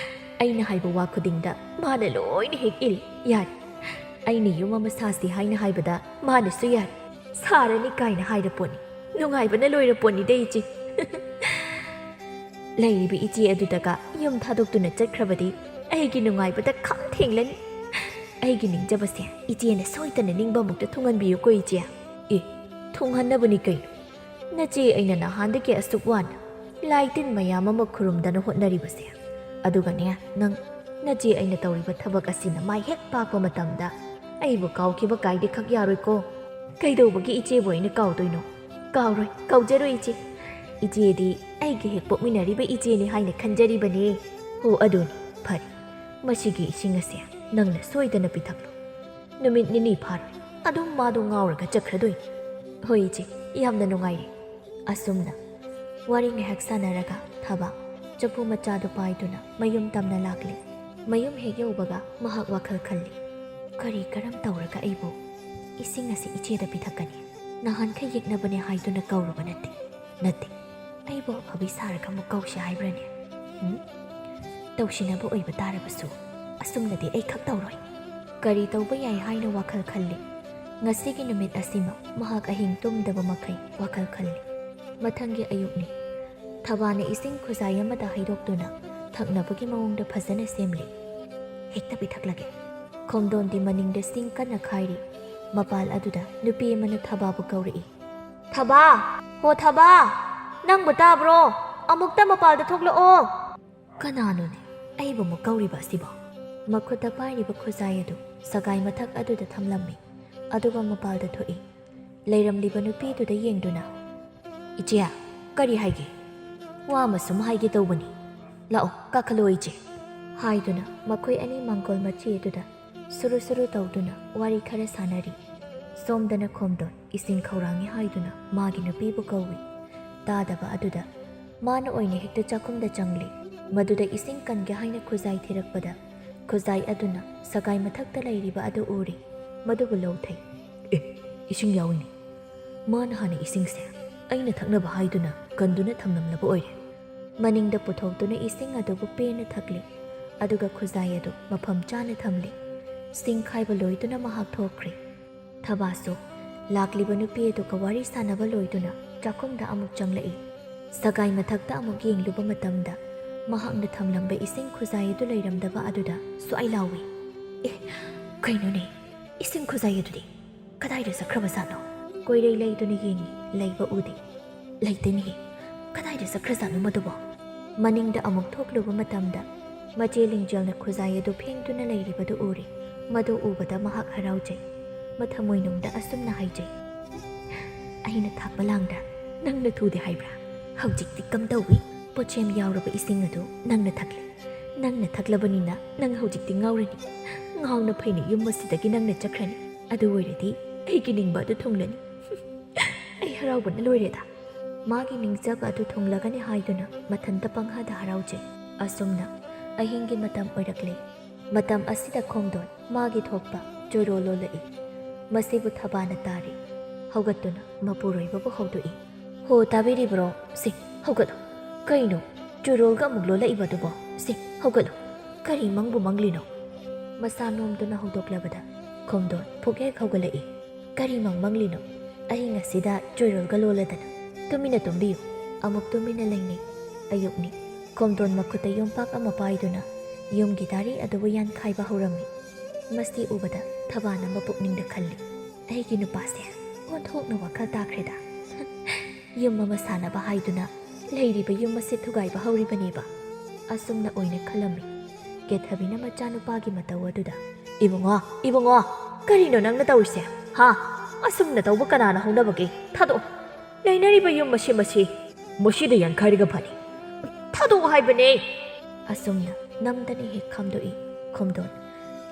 ꯑꯩꯅ ꯍꯥꯏꯕ ꯋꯥ ꯈꯨꯗꯤꯡꯗ ꯃꯥꯅ ꯂꯣꯏꯅ ꯍꯦꯛ ꯏꯜꯂꯤ꯫ ꯌꯥꯔꯦ, ꯑꯩꯅ ꯌꯨꯝ ꯑꯃ ꯁꯥꯁꯤ ꯍꯥꯏꯅ ꯍꯥꯏꯕꯗ ꯃꯥꯅꯁꯨ ꯌꯥꯔꯦ꯫ ꯁꯥꯔꯅꯤ ꯀꯥꯏꯅ ꯍꯥꯏꯔ ꯄꯣꯠꯅꯤ꯫ ꯅꯨꯡꯉꯥꯏꯕꯅ ꯂꯣꯏꯔ ꯄꯣꯠꯅꯤꯗ ꯏꯆꯦ꯫" ꯂꯩꯔꯤꯕ ꯏꯆꯦ ꯑꯗꯨꯗꯒ ꯌꯨꯝ ꯊꯥꯗꯣꯛꯇꯨꯅ ꯆꯠꯈ꯭ꯔꯕꯗꯤ ꯑꯩꯒꯤ ꯅꯨꯡꯉꯥꯏꯕꯗ ꯈꯝ ꯊꯦꯡꯂꯅꯤ꯫ ꯑꯩꯒꯤ ꯅꯤꯡꯖꯕꯁꯦ ꯏꯆꯦꯅ ꯁꯣꯏꯗꯅ ꯅꯤꯡꯕ ꯑꯃꯨꯛꯇ ꯊꯨꯡꯍꯟꯕꯤꯌꯨꯀꯣ ꯏꯆꯦ꯫ ꯑꯦ, ꯊꯨꯡꯍꯟꯅꯕꯅꯤ ꯀꯩꯅꯣ꯫ ꯅꯆꯦ ꯑꯩꯅ ꯅꯍꯥꯟꯗꯒꯤ ꯑꯁꯨꯛ ꯋꯥꯅ ꯂꯥꯏ ꯇꯤꯟ ꯃꯌꯥꯝ ꯑꯃ ꯈꯨꯔꯨꯝꯗꯅ ꯍꯣꯠꯅꯔꯤꯕꯁꯦ꯫ ꯑꯗꯨꯒꯅꯦ, ꯅꯪ, ꯅꯆꯦ ꯑꯩꯅ ꯇꯧꯔꯤꯕ ꯊꯕꯛ ꯑꯁꯤꯅ ꯃꯥꯏ ꯍꯦꯛ ꯄꯥꯛꯄ ꯃꯇꯝꯗ ꯑꯩꯕꯨ ꯀꯥꯎꯈꯤꯕ ꯀꯥꯏꯗꯤ ꯈꯛ ꯌꯥꯔꯣꯏꯀꯣ꯫ ꯀꯩꯗꯧꯕꯒꯤ ꯏꯆꯦꯕꯨ ꯑꯩꯅ ꯀꯥꯎꯗꯣꯏꯅꯣ? ꯀꯥꯎꯔꯣꯏ, ꯀꯥꯎꯖꯔꯣꯏ ꯏꯆꯦ꯫ ꯏꯆꯦꯗꯤ ꯑꯩꯒꯤ ꯍꯦꯛ ꯄꯣꯛꯃꯤꯟꯅꯔꯤꯕ ꯏꯆꯦꯅꯤ ꯍꯥꯏꯅ ꯈꯟꯖꯔꯤꯕꯅꯦ꯫ ꯍꯣ, ꯑꯗꯨꯅꯤ, ꯐꯔꯦ꯫ ꯃꯁꯤꯒꯤ ꯏꯁꯤꯡ ꯑꯁꯦ ꯅꯪꯅ ꯁꯣꯏꯗꯅ ꯄꯤꯊꯛꯂꯨ꯫ ꯅꯨꯃꯤꯠ ꯅꯤꯅꯤ ꯐꯥꯔꯣꯏ, ꯑꯗꯨꯝ ꯃꯥꯗꯣ ꯉꯥꯎꯔꯒ ꯆꯠꯈ꯭ꯔꯗꯣꯏꯅꯤ꯫ ꯍꯣꯏ ꯏꯆꯦ, ꯌꯥꯝꯅ ꯅꯨꯡꯉꯥꯏꯔꯦ꯫ ꯑꯁꯨꯝꯅ ꯋꯥꯔꯤ ꯉꯥꯏꯍꯥꯛ ꯁꯥꯟꯅꯔꯒ ꯊꯕꯥ ꯆꯐꯨ ꯃꯆꯥꯗꯨ ꯄꯥꯏꯗꯨꯅ ꯃꯌꯨꯝ ꯇꯝꯅ ꯂꯥꯛꯂꯤ꯫ ꯃꯌꯨꯝ ꯍꯦꯛ ꯌꯧꯕꯒ ꯃꯍꯥꯛ ꯋꯥꯈꯜ ꯈꯜꯂꯤ, "ꯀꯔꯤ ꯀꯔꯝ ꯇꯧꯔꯒ ꯑꯩꯕꯨ ꯏꯁꯤꯡ ꯑꯁꯤ ꯏꯆꯦꯗ ꯄꯤꯊꯛꯀꯅꯤ? ꯅꯍꯥꯟꯈꯩ ꯌꯦꯛꯅꯕꯅꯦ ꯍꯥꯏꯗꯨꯅ ꯀꯧꯔꯨꯕ ꯅꯠꯇꯦ, ꯅꯠꯇꯦ꯫ ꯑꯩꯕꯨ ꯑꯐꯕꯤ ꯁꯥꯔꯒ ꯑꯃꯨꯛ ꯀꯧꯁꯤ ꯍꯥꯏꯕ꯭ꯔꯅꯦ? ꯎꯝ? ꯇꯧꯁꯤꯟꯅꯕ ꯑꯣꯏꯕ ꯇꯥꯔꯕꯁꯨ ꯑꯁꯨꯝꯅꯗꯤ ꯑꯩ ꯈꯛ ꯇꯧꯔꯣꯏ꯫ ꯀꯔꯤ ꯇꯧꯕ ꯌꯥꯏ ꯍꯥꯏꯅ ꯋꯥꯈꯜ ꯈꯜꯂꯤ꯫ ꯉꯁꯤꯒꯤ ꯅꯨꯃꯤꯠ ꯑꯁꯤꯃ ꯃꯍꯥꯛ ꯑꯍꯤꯡ ꯇꯨꯝꯗꯕ ꯃꯈꯩ ꯋꯥꯈꯜ ꯈꯜꯂꯤ꯫ ꯃꯊꯪꯒꯤ ꯑꯌꯨꯛꯅꯤ꯫ ꯊꯕꯥꯅ ꯏꯁꯤꯡ ꯈꯨꯖꯥꯏ ꯑꯃꯗ ꯍꯩꯗꯣꯛꯇꯨꯅ ꯊꯛꯅꯕꯒꯤ ꯃꯑꯣꯡꯗ ꯐꯖꯅ ꯁꯦꯝꯂꯤ꯫ "ꯍꯦꯛꯇ ꯄꯤꯊꯛꯂꯒꯦ꯫" ꯈꯣꯝꯗꯣꯟꯗꯤ ꯃꯅꯤꯡꯗ ꯁꯤꯡ ꯀꯟꯅ ꯈꯥꯏꯔꯤ꯫ ꯃꯄꯥꯜ ꯑꯗꯨꯗ ꯅꯨꯄꯤ ꯑꯃꯅ ꯊꯕꯥꯕꯨ ꯀꯧꯔꯛꯏ꯫ "ꯊꯕꯥ! ꯍꯣ ꯊꯕꯥ! ꯅꯪꯕꯨ ꯇꯥꯕ꯭ꯔꯣ? ꯑꯃꯨꯛꯇ ꯃꯄꯥꯜꯗ ꯊꯣꯛꯂꯛꯑꯣ!" ꯀꯅꯥꯅꯣꯅꯦ ꯑꯩꯕꯨ ꯑꯃꯨꯛ ꯀꯧꯔꯤꯕ ꯑꯁꯤꯕꯣ? ꯃꯈꯨꯠꯇ ꯄꯥꯏꯔꯤꯕ ꯈꯨꯖꯥꯏ ꯑꯗꯨ ꯁꯒꯥꯏ ꯃꯊꯛ ꯑꯗꯨꯗ ꯊꯝꯂꯝꯃꯤ, ꯑꯗꯨꯒ ꯃꯄꯥꯜꯗ ꯊꯣꯛꯏ꯫ ꯂꯩꯔꯝꯂꯤꯕ ꯅꯨꯄꯤꯗꯨꯗ ꯌꯦꯡꯗꯨꯅ, "ꯏꯆꯦ, ꯀꯔꯤ ꯍꯥꯏꯒꯦ? ꯋꯥ ꯑꯃ ꯁꯨꯝ ꯍꯥꯏꯒꯦ ꯇꯧꯕꯅꯤ꯫ ꯂꯥꯛꯑꯣ, ꯀꯥꯈꯠꯂꯣ ꯏꯆꯦ," ꯍꯥꯏꯗꯨꯅ ꯃꯈꯣꯏ ꯑꯅꯤ ꯃꯥꯡꯒꯣꯜ ꯃꯆꯤ ꯑꯗꯨꯗ ꯁꯨꯔꯨ ꯁꯨꯔꯨ ꯇꯧꯗꯨꯅ ꯋꯥꯔꯤ ꯈꯔ ꯁꯥꯟꯅꯔꯤ꯫ ꯁꯣꯝꯗꯅ ꯈꯣꯝꯗꯣꯟ ꯏꯁꯤꯡ ꯈꯧꯔꯥꯡꯉꯤ ꯍꯥꯏꯗꯨꯅ ꯃꯥꯒꯤ ꯅꯨꯄꯤꯕꯨ ꯀꯧꯏ꯫ ꯇꯥꯗꯕ ꯑꯗꯨꯗ ꯃꯥꯅ ꯑꯣꯏꯅ ꯍꯦꯛꯇ ꯆꯥꯛꯈꯨꯝꯗ ꯆꯪꯂꯤ꯫ ꯃꯗꯨꯗ ꯏꯁꯤꯡ ꯀꯟꯒꯦ ꯍꯥꯏꯅ ꯈꯨꯖꯥꯏ ꯊꯤꯔꯛꯄꯗ, ꯈꯨꯖꯥꯏ ꯑꯗꯨꯅ ꯁꯒꯥꯏ ꯃꯊꯛꯇ ꯂꯩꯔꯤꯕ ꯑꯗꯨ ꯎꯔꯤ꯫ ꯃꯗꯨꯕꯨ ꯂꯧꯊꯩ꯫ "ꯑꯦ, ꯏꯁꯤꯡ ꯌꯥꯎꯏꯅꯦ꯫ ꯃꯥꯅ ꯍꯥꯟꯅ ꯏꯁꯤꯡꯁꯦ ꯑꯩꯅ ꯊꯛꯅꯕ ꯍꯥꯏꯗꯨꯅ ꯀꯟꯗꯨꯅ ꯊꯝꯂꯝꯂꯕ ꯑꯣꯏꯔꯦ꯫" ꯃꯅꯤꯡꯗ ꯄꯨꯊꯣꯛꯇꯨꯅ ꯏꯁꯤꯡ ꯑꯗꯨꯕꯨ ꯄꯦꯟꯅ ꯊꯛꯂꯤ꯫ ꯑꯗꯨꯒ ꯈꯨꯖꯥꯏ ꯑꯗꯨ ꯃꯐꯝ ꯆꯥꯅ ꯊꯝꯂꯤ꯫ ꯁꯤꯡ ꯈꯥꯏꯕ ꯂꯣꯏꯗꯨꯅ ꯃꯍꯥꯛ ꯊꯣꯛꯈ꯭ꯔꯦ꯫ ꯊꯕꯥꯁꯨ ꯂꯥꯛꯂꯤꯕ ꯅꯨꯄꯤ ꯑꯗꯨꯒ ꯋꯥꯔꯤ ꯁꯥꯟꯅꯕ ꯂꯣꯏꯗꯨꯅ ꯆꯥꯛꯈꯨꯝꯗ ꯑꯃꯨꯛ ꯆꯪꯂꯛꯏ꯫ ꯁꯒꯥꯏ ꯃꯊꯛꯇ ꯑꯃꯨꯛ ꯌꯦꯡꯂꯨꯕ ꯃꯇꯝꯗ ꯃꯍꯥꯛꯅ ꯊꯝꯂꯝꯕ ꯏꯁꯤꯡ ꯈꯨꯖꯥꯏ ꯑꯗꯨ ꯂꯩꯔꯝꯗꯕ ꯑꯗꯨꯗ ꯁ꯭ꯋꯥꯏ ꯂꯥꯎꯏ꯫ "ꯑꯦ, ꯀꯩꯅꯣꯅꯦ? ꯏꯁꯤꯡ ꯈꯨꯖꯥꯏ ꯑꯗꯨꯗꯤ ꯀꯗꯥꯏꯗ ꯆꯠꯈ꯭ꯔꯕꯖꯥꯠꯅꯣ?" ꯀꯣꯏꯔꯩ ꯂꯩꯗꯨꯅ ꯌꯦꯡꯉꯤ, ꯂꯩꯕ ꯎꯗꯦ꯫ "ꯂꯩꯇꯦꯅꯦꯍꯦ, ꯀꯗꯥꯏꯗ ꯆꯠꯈ꯭ꯔꯖꯥꯠꯅꯣ ꯃꯗꯨꯕꯣ?" ꯃꯅꯤꯡꯗ ꯑꯃꯨꯛ ꯊꯣꯛꯂꯨꯕ ꯃꯇꯝꯗ ꯃꯆꯦ ꯂꯤꯡꯖꯦꯜꯅ ꯈꯨꯖꯥꯏ ꯑꯗꯨ ꯐꯦꯡꯗꯨꯅ ꯂꯩꯔꯤꯕꯗꯨ ꯎꯔꯦ꯫ ꯃꯗꯨ ꯎꯕꯗ ꯃꯍꯥꯛ ꯍꯔꯥꯎꯖꯩ꯫ ꯃꯊꯃꯣꯏꯅꯨꯡꯗ ꯑꯁꯨꯝꯅ ꯍꯥꯏꯖꯩ, "ꯑꯩꯅ ꯊꯥꯛꯄ ꯂꯥꯡꯗ ꯅꯪꯅ ꯊꯨꯗꯦ ꯍꯥꯏꯕ꯭ꯔꯥ? ꯍꯧꯖꯤꯛꯇꯤ ꯀꯝꯗꯧꯏ? ꯄꯣꯠꯁꯦꯝ ꯌꯥꯎꯔꯕ ꯏꯁꯤꯡ ꯑꯗꯨ ꯅꯪꯅ ꯊꯛꯂꯦ꯫ ꯅꯪꯅ ꯊꯛꯂꯕꯅꯤꯅ ꯅꯪ ꯍꯧꯖꯤꯛꯇꯤ ꯉꯥꯎꯔꯅꯤ꯫ ꯉꯥꯎꯅ ꯐꯩꯅ ꯌꯨꯝ ꯑꯁꯤꯗꯒꯤ ꯅꯪꯅ ꯆꯠꯈ꯭ꯔꯅꯤ꯫ ꯑꯗꯨ ꯑꯣꯏꯔꯗꯤ ꯑꯩꯒꯤ ꯅꯤꯡꯕ ꯑꯗꯨ ꯊꯨꯡꯂꯅꯤ꯫" "ꯑꯩ ꯍꯔꯥꯎꯕꯅ ꯂꯣꯏꯔꯦꯗ꯫ ꯃꯥꯒꯤ ꯅꯤꯡꯖꯕ ꯑꯗꯨ ꯊꯨꯡꯂꯒꯅꯤ ꯍꯥꯏꯗꯨꯅ ꯃꯊꯟꯇ ꯄꯪꯍꯥꯗ ꯍꯔꯥꯎꯖꯩ꯫ ꯑꯁꯨꯝꯅ ꯑꯍꯤꯡꯒꯤ ꯃꯇꯝ ꯑꯣꯏꯔꯛꯂꯦ꯫ ꯃꯇꯝ ꯑꯁꯤꯗ ꯈꯣꯝꯗꯣꯟ ꯃꯥꯒꯤ ꯊꯣꯛꯄ ꯆꯣꯏꯔꯣꯜ ꯂꯣꯜꯂꯛꯏ꯫ ꯃꯁꯤꯕꯨ ꯊꯕꯥꯅ ꯇꯥꯔꯤ꯫ ꯍꯧꯒꯠꯇꯨꯅ ꯃꯄꯨꯔꯣꯏꯕꯕꯨ ꯍꯧꯗꯣꯛꯏ꯫ "ꯍꯣ, ꯇꯥꯕꯤꯔꯤꯕ꯭ꯔꯣ? ꯁꯤ, ꯍꯧꯒꯠꯂꯣ꯫ ꯀꯩꯅꯣ, ꯆꯣꯏꯔꯣꯜꯒ ꯑꯃꯨꯛ ꯂꯣꯜꯂꯛꯏꯕꯗꯨꯕꯣ? ꯁꯤ, ꯍꯧꯒꯠꯂꯣ꯫ ꯀꯔꯤ ꯃꯪꯕꯨ ꯃꯪꯂꯤꯅꯣ?" ꯃꯁꯥ ꯅꯣꯝꯗꯨꯅ ꯍꯧꯗꯣꯛꯂꯕꯗ ꯈꯣꯝꯗꯣꯟ ꯐꯨꯛ ꯍꯦꯛ ꯍꯧꯒꯠꯂꯛꯏ꯫ "ꯀꯔꯤ ꯃꯪ ꯃꯪꯂꯤꯅꯣ? ꯑꯍꯤꯡ ꯑꯁꯤꯗ ꯆꯣꯏꯔꯣꯜꯒ ꯂꯣꯜꯂꯗꯅ꯫ ꯇꯨꯃꯤꯟꯅ ꯇꯨꯝꯕꯤꯌꯨ꯫" ꯑꯃꯨꯛ ꯇꯨꯃꯤꯟꯅ ꯂꯩꯅꯩ꯫ ꯑꯌꯨꯛꯅꯤ꯫ ꯈꯣꯝꯗꯣꯟ ꯃꯈꯨꯠꯇ ꯌꯣꯝꯄꯥꯛ ꯑꯃ ꯄꯥꯏꯗꯨꯅ ꯌꯨꯝꯒꯤ ꯗꯥꯔꯤ ꯑꯗꯨꯕꯨ ꯌꯥꯟꯈꯥꯏꯕ ꯍꯧꯔꯝꯃꯤ꯫ ꯃꯁꯤ ꯎꯕꯗ ꯊꯕꯥꯅ ꯃꯄꯨꯛꯅꯤꯡꯗ ꯈꯜꯂꯤ, "ꯑꯩꯒꯤ ꯅꯨꯄꯥꯁꯦ ꯑꯣꯟꯊꯣꯛꯅ ꯋꯥꯈꯜ ꯇꯥꯈ꯭ꯔꯦꯗ꯫ ꯌꯨꯝ ꯑꯃ ꯁꯥꯅꯕ ꯍꯥꯏꯗꯨꯅ ꯂꯩꯔꯤꯕ ꯌꯨꯝ ꯑꯁꯤ ꯊꯨꯒꯥꯏꯕ ꯍꯧꯔꯤꯕꯅꯦꯕ꯫" ꯑꯁꯨꯝꯅ ꯑꯣꯏꯅ ꯈꯜꯂꯝꯃꯤ꯫ ꯀꯦꯊꯕꯤꯅ ꯃꯆꯥꯅꯨꯄꯥꯒꯤ ꯃꯇꯧ ꯑꯗꯨꯗ, "ꯏꯕꯨꯡꯉꯣ, ꯏꯕꯨꯡꯉꯣ, ꯀꯔꯤꯅꯣ ꯅꯪꯅ ꯇꯧꯔꯤꯁꯦ? ꯍꯥ? ꯑꯁꯨꯝꯅ ꯇꯧꯕ ꯀꯅꯥꯅ ꯍꯧꯅꯕꯒꯦ? ꯊꯥꯗꯣꯛꯑꯣ꯫ ꯂꯩꯅꯔꯤꯕ ꯌꯨꯝ ꯑꯁꯤ, ꯃꯁꯤ, ꯃꯁꯤꯗ ꯌꯥꯟꯈꯥꯏꯔꯒ ꯐꯅꯤ꯫ ꯊꯥꯗꯣꯛꯑꯣ ꯍꯥꯏꯕꯅꯦ!" ꯑꯁꯨꯝꯅ ꯅꯝꯗꯅ ꯍꯦꯛ ꯈꯥꯝꯗꯣꯛꯏ ꯈꯣꯝꯗꯣꯟ꯫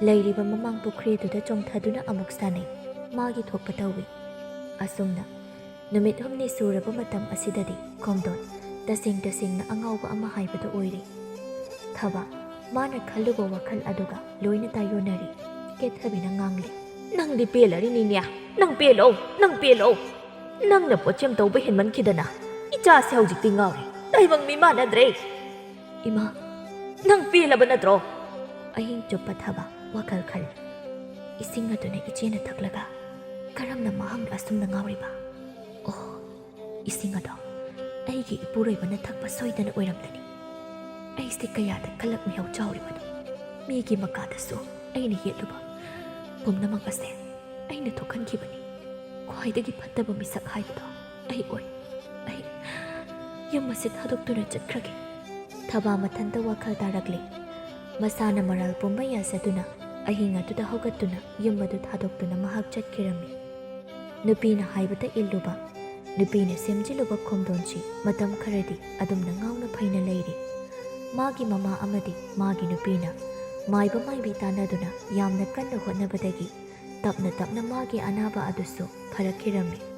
ꯂꯩꯔꯤꯕ ꯃꯃꯥꯡ ꯄꯨꯈ꯭ꯔꯤꯗꯨꯗ ꯆꯣꯡꯊꯗꯨꯅ ꯑꯃꯨꯛ ꯁꯥꯟꯅꯩ꯫ ꯃꯥꯒꯤ ꯊꯣꯛꯄ ꯇꯧꯏ꯫ ꯑꯁꯨꯝꯅ ꯅꯨꯃꯤꯠ ꯍꯨꯝꯅꯤ ꯁꯨꯔꯕ ꯃꯇꯝ ꯑꯁꯤꯗꯗꯤ ꯈꯣꯝꯗꯣꯟ ꯇꯁꯦꯡ ꯇꯁꯦꯡꯅ ꯑꯉꯥꯎꯕ ꯑꯃ ꯍꯥꯏꯕꯗꯨ ꯑꯣꯏꯔꯦ꯫ ꯊꯕ, ꯃꯥꯅ ꯈꯜꯂꯨꯕ ꯋꯥꯈꯜ ꯑꯗꯨꯒ ꯂꯣꯏꯅ ꯇꯥꯏꯌꯣꯟꯅꯔꯤ꯫ ꯀꯦꯊꯕꯤꯅ ꯉꯥꯡꯂꯤ, "ꯅꯪꯗꯤ ꯄꯦꯜꯂꯔꯤꯅꯤꯅꯦ꯫ ꯅꯪ ꯄꯦꯜꯂꯣ, ꯅꯪ ꯄꯦꯜꯂꯣ꯫ ꯅꯪꯅ ꯄꯣꯠꯁꯦꯝ ꯇꯧꯕ ꯍꯦꯟꯃꯟꯈꯤꯗꯅ ꯏꯆꯥꯁꯦ ꯍꯧꯖꯤꯛꯇꯤ ꯉꯥꯎꯔꯦ꯫ ꯇꯥꯏꯕꯪ ꯃꯤ ꯃꯥꯟꯅꯗ꯭ꯔꯦ꯫ ꯏꯃꯥ, ꯅꯪ ꯄꯦꯜꯂꯕ ꯅꯠꯇ꯭ꯔꯣ?" ꯑꯍꯤꯡ ꯆꯨꯞꯄ ꯊꯕ ꯋꯥꯈꯜ ꯈꯜꯂꯤ꯫ ꯏꯁꯤꯡ ꯑꯗꯨꯅ ꯏꯆꯦꯅ ꯊꯛꯂꯒ ꯀꯔꯝꯅ ꯃꯍꯥꯛꯅ ꯑꯁꯨꯝꯅ ꯉꯥꯎꯔꯤꯕ? ꯑꯣ, ꯏꯁꯤꯡ ꯑꯗꯣ ꯑꯩꯒꯤ ꯏꯄꯨꯔꯣꯏꯕꯅ ꯊꯛꯄ ꯁꯣꯏꯗꯅ ꯑꯣꯏꯔꯝꯂꯅꯤ꯫ ꯑꯩꯁꯦ ꯀꯌꯥꯗ ꯀꯂꯛ ꯃꯤꯍꯧ ꯆꯥꯎꯔꯤꯕꯅꯣ꯫ ꯃꯤꯒꯤ ꯃꯀꯥꯗꯁꯨ ꯑꯩꯅ ꯌꯦꯠꯂꯨꯕ ꯄꯨꯝꯅꯃꯛ ꯑꯁꯦ ꯑꯩꯅ ꯊꯣꯛꯍꯟꯈꯤꯕꯅꯤ꯫ ꯈ꯭ꯋꯥꯏꯗꯒꯤ ꯐꯠꯇꯕ ꯃꯤꯁꯛ ꯍꯥꯏꯕꯗꯣ ꯑꯩ ꯑꯣꯏ꯫ ꯑꯩ ꯌꯨꯝ ꯑꯁꯤ ꯊꯥꯗꯣꯛꯇꯨꯅ ꯆꯠꯈ꯭ꯔꯒꯦ꯫ ꯊꯕꯥ ꯃꯊꯟꯇ ꯋꯥꯈꯜ ꯇꯥꯔꯛꯂꯦ꯫ ꯃꯁꯥꯅ ꯃꯔꯥꯜ ꯄꯨꯝꯕ ꯌꯥꯖꯗꯨꯅ ꯑꯍꯤꯡ ꯑꯗꯨꯗ ꯍꯧꯒꯠꯇꯨꯅ ꯌꯨꯝ ꯑꯗꯨ ꯊꯥꯗꯣꯛꯇꯨꯅ ꯃꯍꯥꯛ ꯆꯠꯈꯤꯔꯝꯃꯤ꯫ ꯅꯨꯄꯤꯅ ꯍꯥꯏꯕꯗ ꯏꯜꯂꯨꯕ, ꯅꯨꯄꯤꯅ ꯁꯦꯝꯖꯤꯜꯂꯨꯕ ꯈꯣꯝꯗꯣꯟꯁꯤ ꯃꯇꯝ ꯈꯔꯗꯤ ꯑꯗꯨꯝꯅ ꯉꯥꯎꯅ ꯐꯩꯅ ꯂꯩꯔꯤ꯫ ꯃꯥꯒꯤ ꯃꯃꯥ ꯑꯃꯗꯤ ꯃꯥꯒꯤ ꯅꯨꯄꯤꯅ ꯃꯥꯏꯕ ꯃꯥꯏꯕꯤ ꯇꯥꯟꯅꯗꯨꯅ ꯌꯥꯝꯅ ꯀꯟꯅ ꯍꯣꯠꯅꯕꯗꯒꯤ ꯇꯞꯅ ꯇꯞꯅ ꯃꯥꯒꯤ ꯑꯅꯥꯕ ꯑꯗꯨꯁꯨ ꯐꯔꯛꯈꯤꯔꯝꯃꯤ꯫